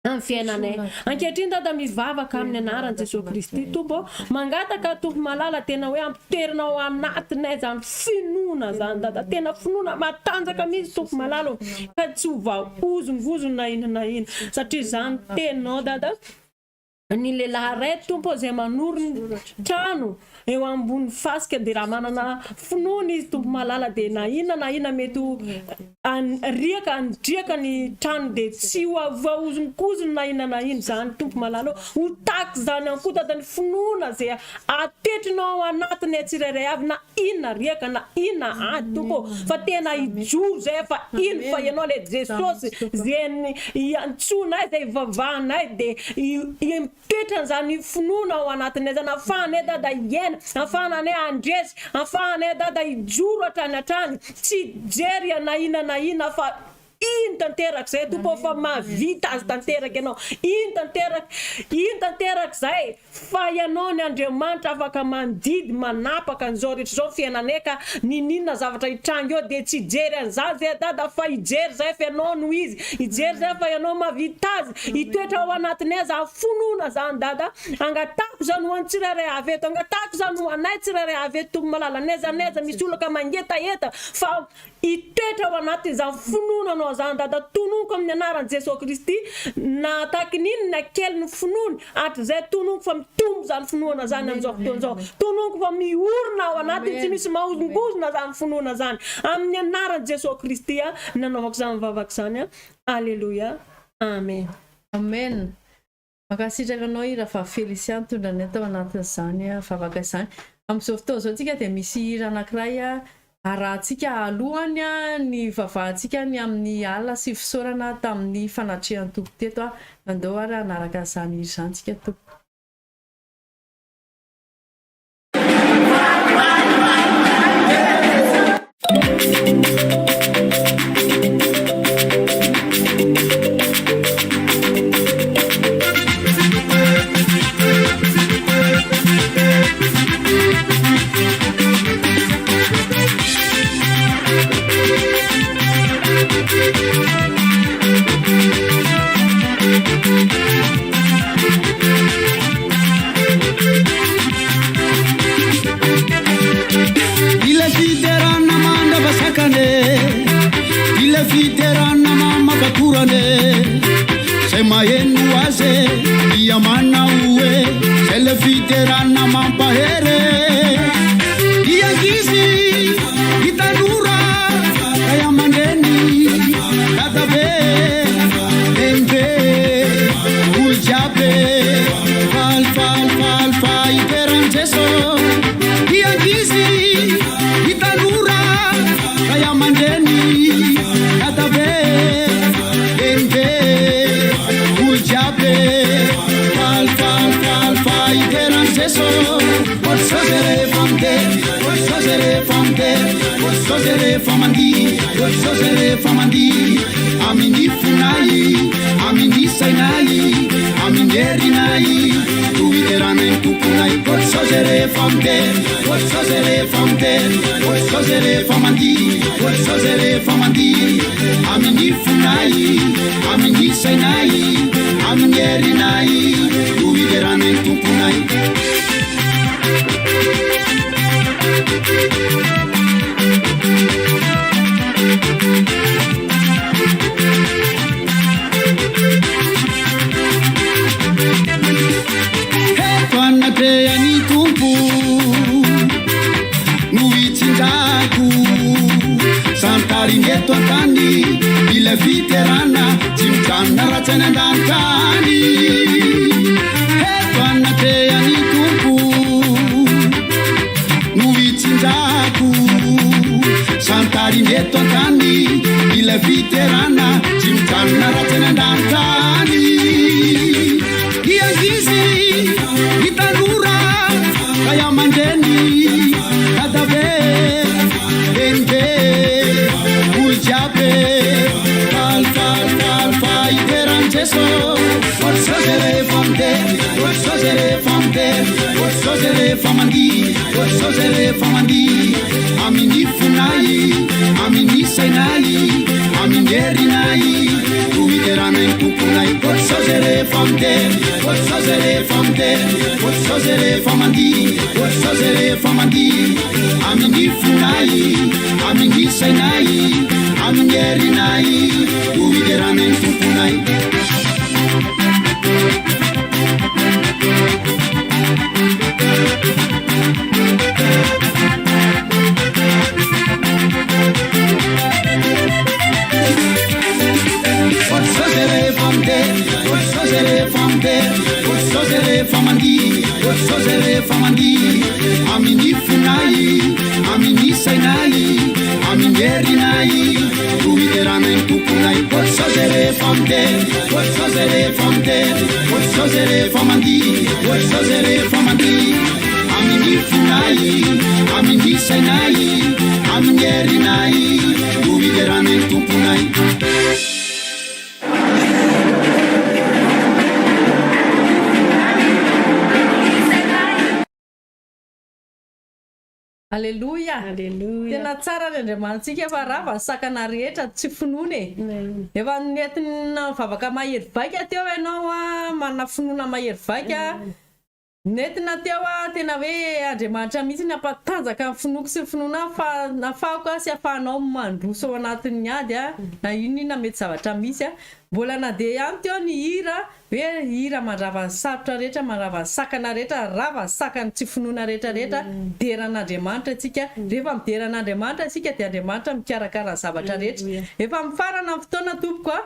amin'ny fiainanay. Ankehitriny Dada mivavaka amin'ny anaran'i Jesoa Kristy Tompo ô, mangataka Tompo malala tena hoe ampitoerina ao anatinay izany finoana izany Dada, tena finoana matanjaka mihitsy Tompo malala ô, ka tsy ho voahozongozona na inona na inona, satria izany teninao Dada, ny lehilahy iray Tompo ô izay manorina trano eo ambony fasika dia raha manana finoana izy Tompo malala dia na inona na inona mety ho riaka andriaka ny trano dia tsy ho voahozongozona na inona na inona izany Tompo malala ô ho tahaka izany ihany koa Dada ny finoana izay atetrinao ao anatinay tsirairay avy na inona riaka na inona ady Tompo ô fa tena hijoro izay fa ino fa ianao ilay Jesosy izay iantsoanay izay ivavahanay dia Toetran'izany finoana ao anatinay izany ahafahanay Dada hiaina, ahafahananay handresy, ahafahanay Dada hijoro hatrany hatrany, tsy hijery na inona na inona fa ino tanteraka izay Tompo ô fa mahavita azy tanteraka Ianao, ino tanteraka, ino tanteraka izay fa Ianao ny Andriamanitra afaka mandidy, manapaka an'izao rehetra izao fiainanay ka niniana zavatra hitranga eo dia tsy hijery an'izany izay Dada fa hijery izay fa Ianao no izy, hijery izay fa Ianao mahavita azy, Hitoetra ao anatinay izany finoana izany Dada, angatahako izany ho an'ny tsirairay avy eto, angatahako izany ho anay tsirairay avy eto Tompo malala, n'aiza n'aiza misy olona ka mangetaheta fa hitoetra ao anatin'izany finoana anao izany Dada, tononiko amin'ny anaran'i Jesoa Kristy na tahaky ny inona kely ny finoany hatrizay, tononiko fa mitombo izany finoana izany amin'izao fotoana izao, tononiko fa miorina ao anatiny tsy misy mahozongozona izany finoana izany, amin'ny anaran'i Jesoa Kristy nanaovako izany vavaka izany, Aleloia. Amen. Amen. Mankasitraka anao hira fa Felicia nitondra anay tao anatin'izany vavaka izany. Amin'izao fotoana izao tsika dia misy hira anankiray arahantsika alohany ny hivavahantsika ny amin'ny alina sy fisaorana tamin'ny fanatrehan'ny Tompo teto. Andao ary hanaraka an'izany hira izany tsika tompoko. Ilay fiderana mandrava sakana e, ilay fiderana mamaka-korana e, zay maheno azy e, dia manao hoe, zay ilay fiderana mampahery e. Ny ankizy, ny tanora, ray aman-dreny, dadabe, nenibe, olo jiaby e, faly faly faly fa hidera an'i Jeso. Ny ankizy, ny tanora, ray aman-dreny, dadabe, nenibe, olo jiaby e, faly faly faly fa hidera an'i Jeso. Ohatr'izao zay rehefa midera, ohatr'izao zay rehefa midera, ohatr'izao zay rehefa mandihy, ohatr'izao zay rehefa mandihy. Amin'ny fonay, amin'ny sainay, amin'ny herinay, no hideranay ny Tomponay. Ohatr'izao zay rehefa midera, ohatr'izao zay rehefa midera, ohatr'izao zay rehefa mandihy, ohatr'izao zay rehefa mandihy. Amin'ny fonay, amin'ny sainay, amin'ny herinay, no hideranay ny Tomponay. Santariny eto an-tany ilay fiderana tsy mijanona raha tsy any an-danitra any. Eto anatrehan'ny Tompo no hitsinjako. Santariny eto an-tany ilay fiderana tsy mijanona raha tsy any an-danitra any. Ny ankizy, ny tanora, ray aman-dreny, dadabe, nenibe, olo jiaby, faly faly faly fa hidera an'i Jeso. Ohatr'izao zay rehefa midera, ohatr'izao zay rehefa midera, ohatr'izao zay rehefa mandihy, ohatr'izao zay rehefa mandihy. Amin'ny fonay, amin'ny sainay, amin'ny herinay, no hideranay ny Tomponay. Ohatr'izao zay rehefa midera, ohatr'izao zay rehefa midera, ohatr'izao zay rehefa mandihy, ohatr'izao zay rehefa mandihy. Amin'ny fonay, amin'ny sainay, amin'ny herinay, no hideranay ny Tomponay. Ohatr'izao zay rehefa midera, ohatr'izao zay rehefa midera, ohatr'izao zay rehefa mandihy, ohatr'izao zay rehefa mandihy. Amin'ny fonay, amin'ny sainay, amin'ny herinay, no hideranay ny Tomponay. Ohatr'izao zay rehefa midera, ohatr'izao zay rehefa midera, ohatr'izao zay rehefa mandihy, ohatr'izao zay rehefa mandihy. Amin'ny fonay, amin'ny sainay, amin'ny herinay, no hideranay ny Tomponay. Aleloia! Aleloia! Tena tsara ny Andriamanitsika fa rava ny sakana rehetra tsy finoana e! Efa nentina nivavaka mahery vaika teo ianao a, manana finoana mahery vaika, nentina teo a, tena hoe Andriamanitra mihitsy ny hampatanjaka ny finoako sy ny finoana fa nafahako sy afahanao mandroso ao anatin'ny ady a, na inona inona mety zavatra misy a. Mbola nandeha ihany teo ny hira Hoe hira mandrava ny sarotra rehetra, mandrava ny sakana rehetra, rava ny sakan'ny tsy finoana rehetra rehetra, midera an'Andriamanitra isika, rehefa midera an'Andriamanitra isika dia Andriamanitra mikarakara ny zavatra rehetra. Efa mifarana ny fotoana tompoko a,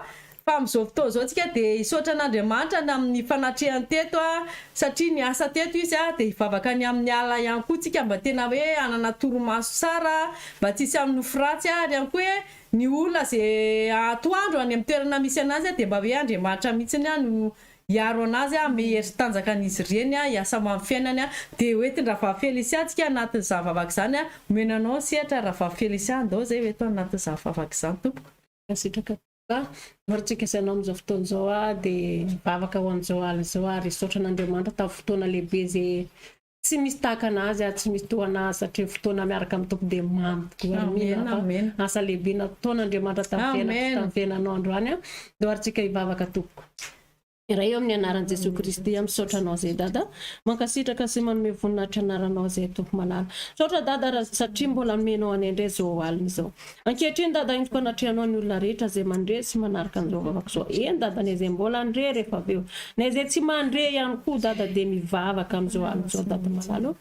fa amin'izao fotoana izao tsika dia hisaotra an'Andriamanitra ny amin'ny fanatrehany teto a, satria niasa teto izy a, dia hivavaka ny amin'ny alina ihany koa tsika mba tena hoe hanana torimaso tsara, mba tsy hisy amin'ny nofy ratsy ary ihany koa hoe Ny olona ze atoandro any amin'ny toerana misy anazy dia mba hoe Andriamanitra mihitsiny no hiaro anazy hanome hery sy tanjaka an'izy ireny hiasa ho amin'ny fiainany dia ho entin-dRahavavy Felicia tsika anatin'izany vavaka izany omena anao ny sehatra Rahavavy Felicia andao zay ho eto anatin'izany vavaka izany tompoko. Mankasitraka tompoko a. Misaotra sy anao amin'izao fotoana izao aho dia mivavaka ho an'izao alina izao ary hisaotra an'Andriamanitra tamin'ny fotoana lehibe izay Tsy misy tahaka anazy ary tsy misy toa anazy satria ny fotoana miaraka amin'ny Tompo dia mamy tokoa ary mino aho fa asa lehibe nataon'Andriamanitra tamin'ny fiainako sy tamin'ny fiainanao androany an! Ndao ary tsika hivavaka tompoko. Ray eo amin'ny anaran'i Jesoa Kristy aho misaotra anao zay Dada mankasitraka sy manome voninahitra anaranao zay Tompo malala misaotra Dada raha satria mbola nomenao anay indray zao alina izao Ankehitriny Dada entiko anatrehanao ny olona rehetra izay mandre sy manaraka an'izao vavaka izao. Eny Dada na izay mbola handre rehefa avy eo. Na izay tsy mandre ihany koa Dada dia mivavaka amin'izao alina izao Dada malala o.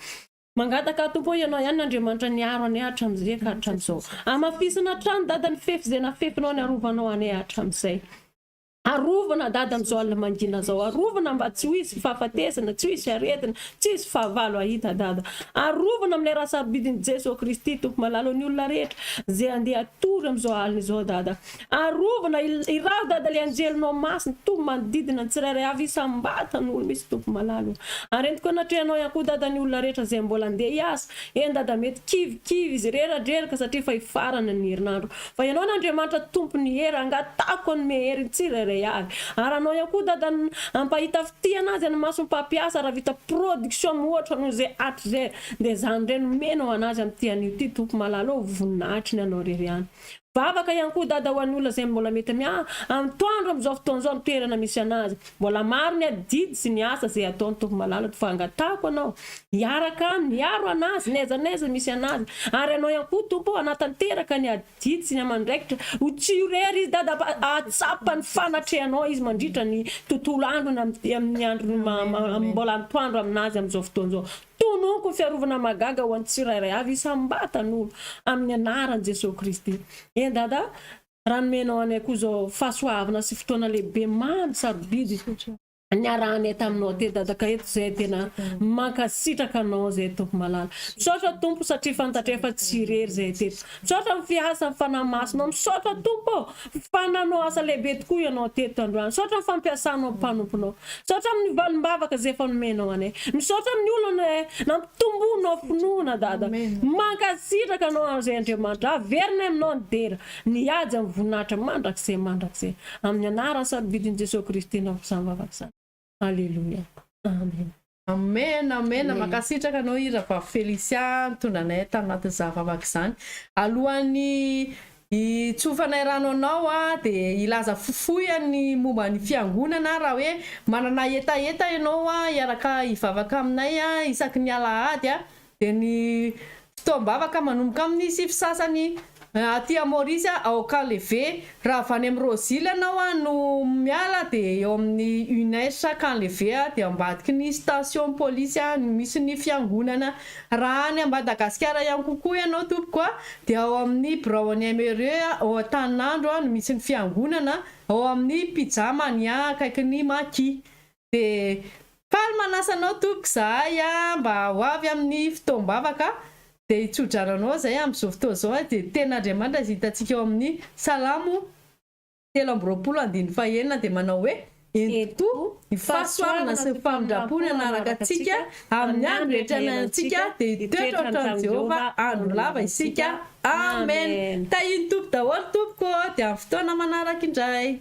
Mangataka aho Tompo o Ianao ihany no Andriamanitra niaro anay hatramin'izay ka hatramin'izao. Hamafisina hatrany Dada ny fefy izay nafefinao niarovanao anay hatramin'izay. Arovana dada amizao alina mangina zao arovana mba tsy ho hisy fahafatesana tsy ho hisy aretina tsy hisy fahavalo hahita dada arovana amilay ra sarobidiny Jeso Kristy Tompo malala ny olona rehetra ze andeha hatory amizao alina izao dada arovana iraho dada le anjelinao masina Tompo manodidina ny tsirairay avy isam-batan'olo mihitsy Tompo malala o ary entiko anatrehanao ihany koa dada ny olona rehetra ze mbola andeha hiasa eny dada mety kivikivy izy reradreraka satria efa hifarana ny herinandro Fa ianao no Andriamanitra Tompon'ny hery, angatahako hanome hery ny tsirairay avy. Ary anao ihany koa Dada hampahita fitia anazy any mason'ny mpampiasa raha vita production mihoatra noho izay hatrizay dia izany indray no omenao anazy amin'ity anio ity Tompo malala ô voninahitry ny anao irery ihany. Vavaka ihany koa Dada ho an'ny olona izay mbola mety miaha antoandro amin'izao fotoana izao amin'ny toerana misy anazy. Mbola maro ny adidy sy ny asa izay ataony Tompo malala fa angatahako anao hiaraka aminy hiaro anazy n'aiza n'aiza misy anazy ary anao ihany koa Tompo ô hanatanteraka ny adidy sy ny amandraikitra ho tsy ho irery izy Dada fa hahatsapa ny fanatrehanao izy mandritra ny tontolo androny amin'ny andro mbola antoandro aminazy amin'izao fotoana izao. Tononiko ny fiarovana mahagaga ho an'ny tsirairay avy isam-batan'olo amin'ny anaran'i Jesoa Kristy. Eny Dada, raha nomenao anay koa izao fahasoavana sy fotoana lehibe mamy sarobidy niarahanay taminao teto Dada ka eto izay tena mankasitraka anao izay Tompo malala. Misaotra Tompo satria fantatray fa tsy irery izay teto. Misaotra amin'ny fiasan'ny Fanahy Masinao. Misaotra Tompo ô fa nanao asa lehibe tokoa Ianao teto androany. Misaotra amin'ny fampiasanao ny mpanomponao. Misaotra amin'ny valim-bavaka izay efa nomenao anay. Misaotra amin'ny olona nampitomboinao finoana Dada. Mankasitraka Anao amin'izay Andriamanitra. Averinay aminao ny dera, ny haja, ny voninahitra mandrakizay mandrakizay. Amin'ny anaran'ny sarobidin'i Jesoa Kristy anaovako izany vavaka izany. Aleloia. Amen. Amen amen mankasitraka anao i Rahavavy Felicia nitondra anay tanatin'izany vavaka izany. Alohan'ny hitsofanay rano anao dia hilaza fohifohy ny momba ny fiangonana raha hoe manana hetaheta ianao hiaraka hivavaka aminay isaky ny alahady Dia ny fotoam-bavaka manomboka amin'ny sivy sasany aty Maorisy ao Canlevé. Raha avy any amin'ny Rose-Hill ianao no miala dia eo amin'ny UNES Canlevé dia ambadiky ny station polisy no misy ny fiangonana. Raha any Madagasikara ihany kokoa ianao tompoko dia ao amin'ny biraon'ny MRE ao Antaninandro no misy ny fiangonana, ao amin'ny Pizza Mania akaikin'ny Maki. Dia faly manasa anao tompoko izahay mba ho avy amin'ny fotoam-bavaka dia hitsodrano anao izay amin'izao fotoana izao dia tenin'Andriamanitra izay hitantsika ao amin'ny Salamo 23 andininy fahenina dia manao hoe, Ento tokoa ny fahasoavana sy ny famindram-po ny hanaraka antsika amin'ny andro rehetra iainantsika dia hitoetra ao an-tranon'i Jehovah andro lava isika. Amen. Tahian'ny Tompo daholo tompoko ô, dia amin'ny fotoana manaraka indray.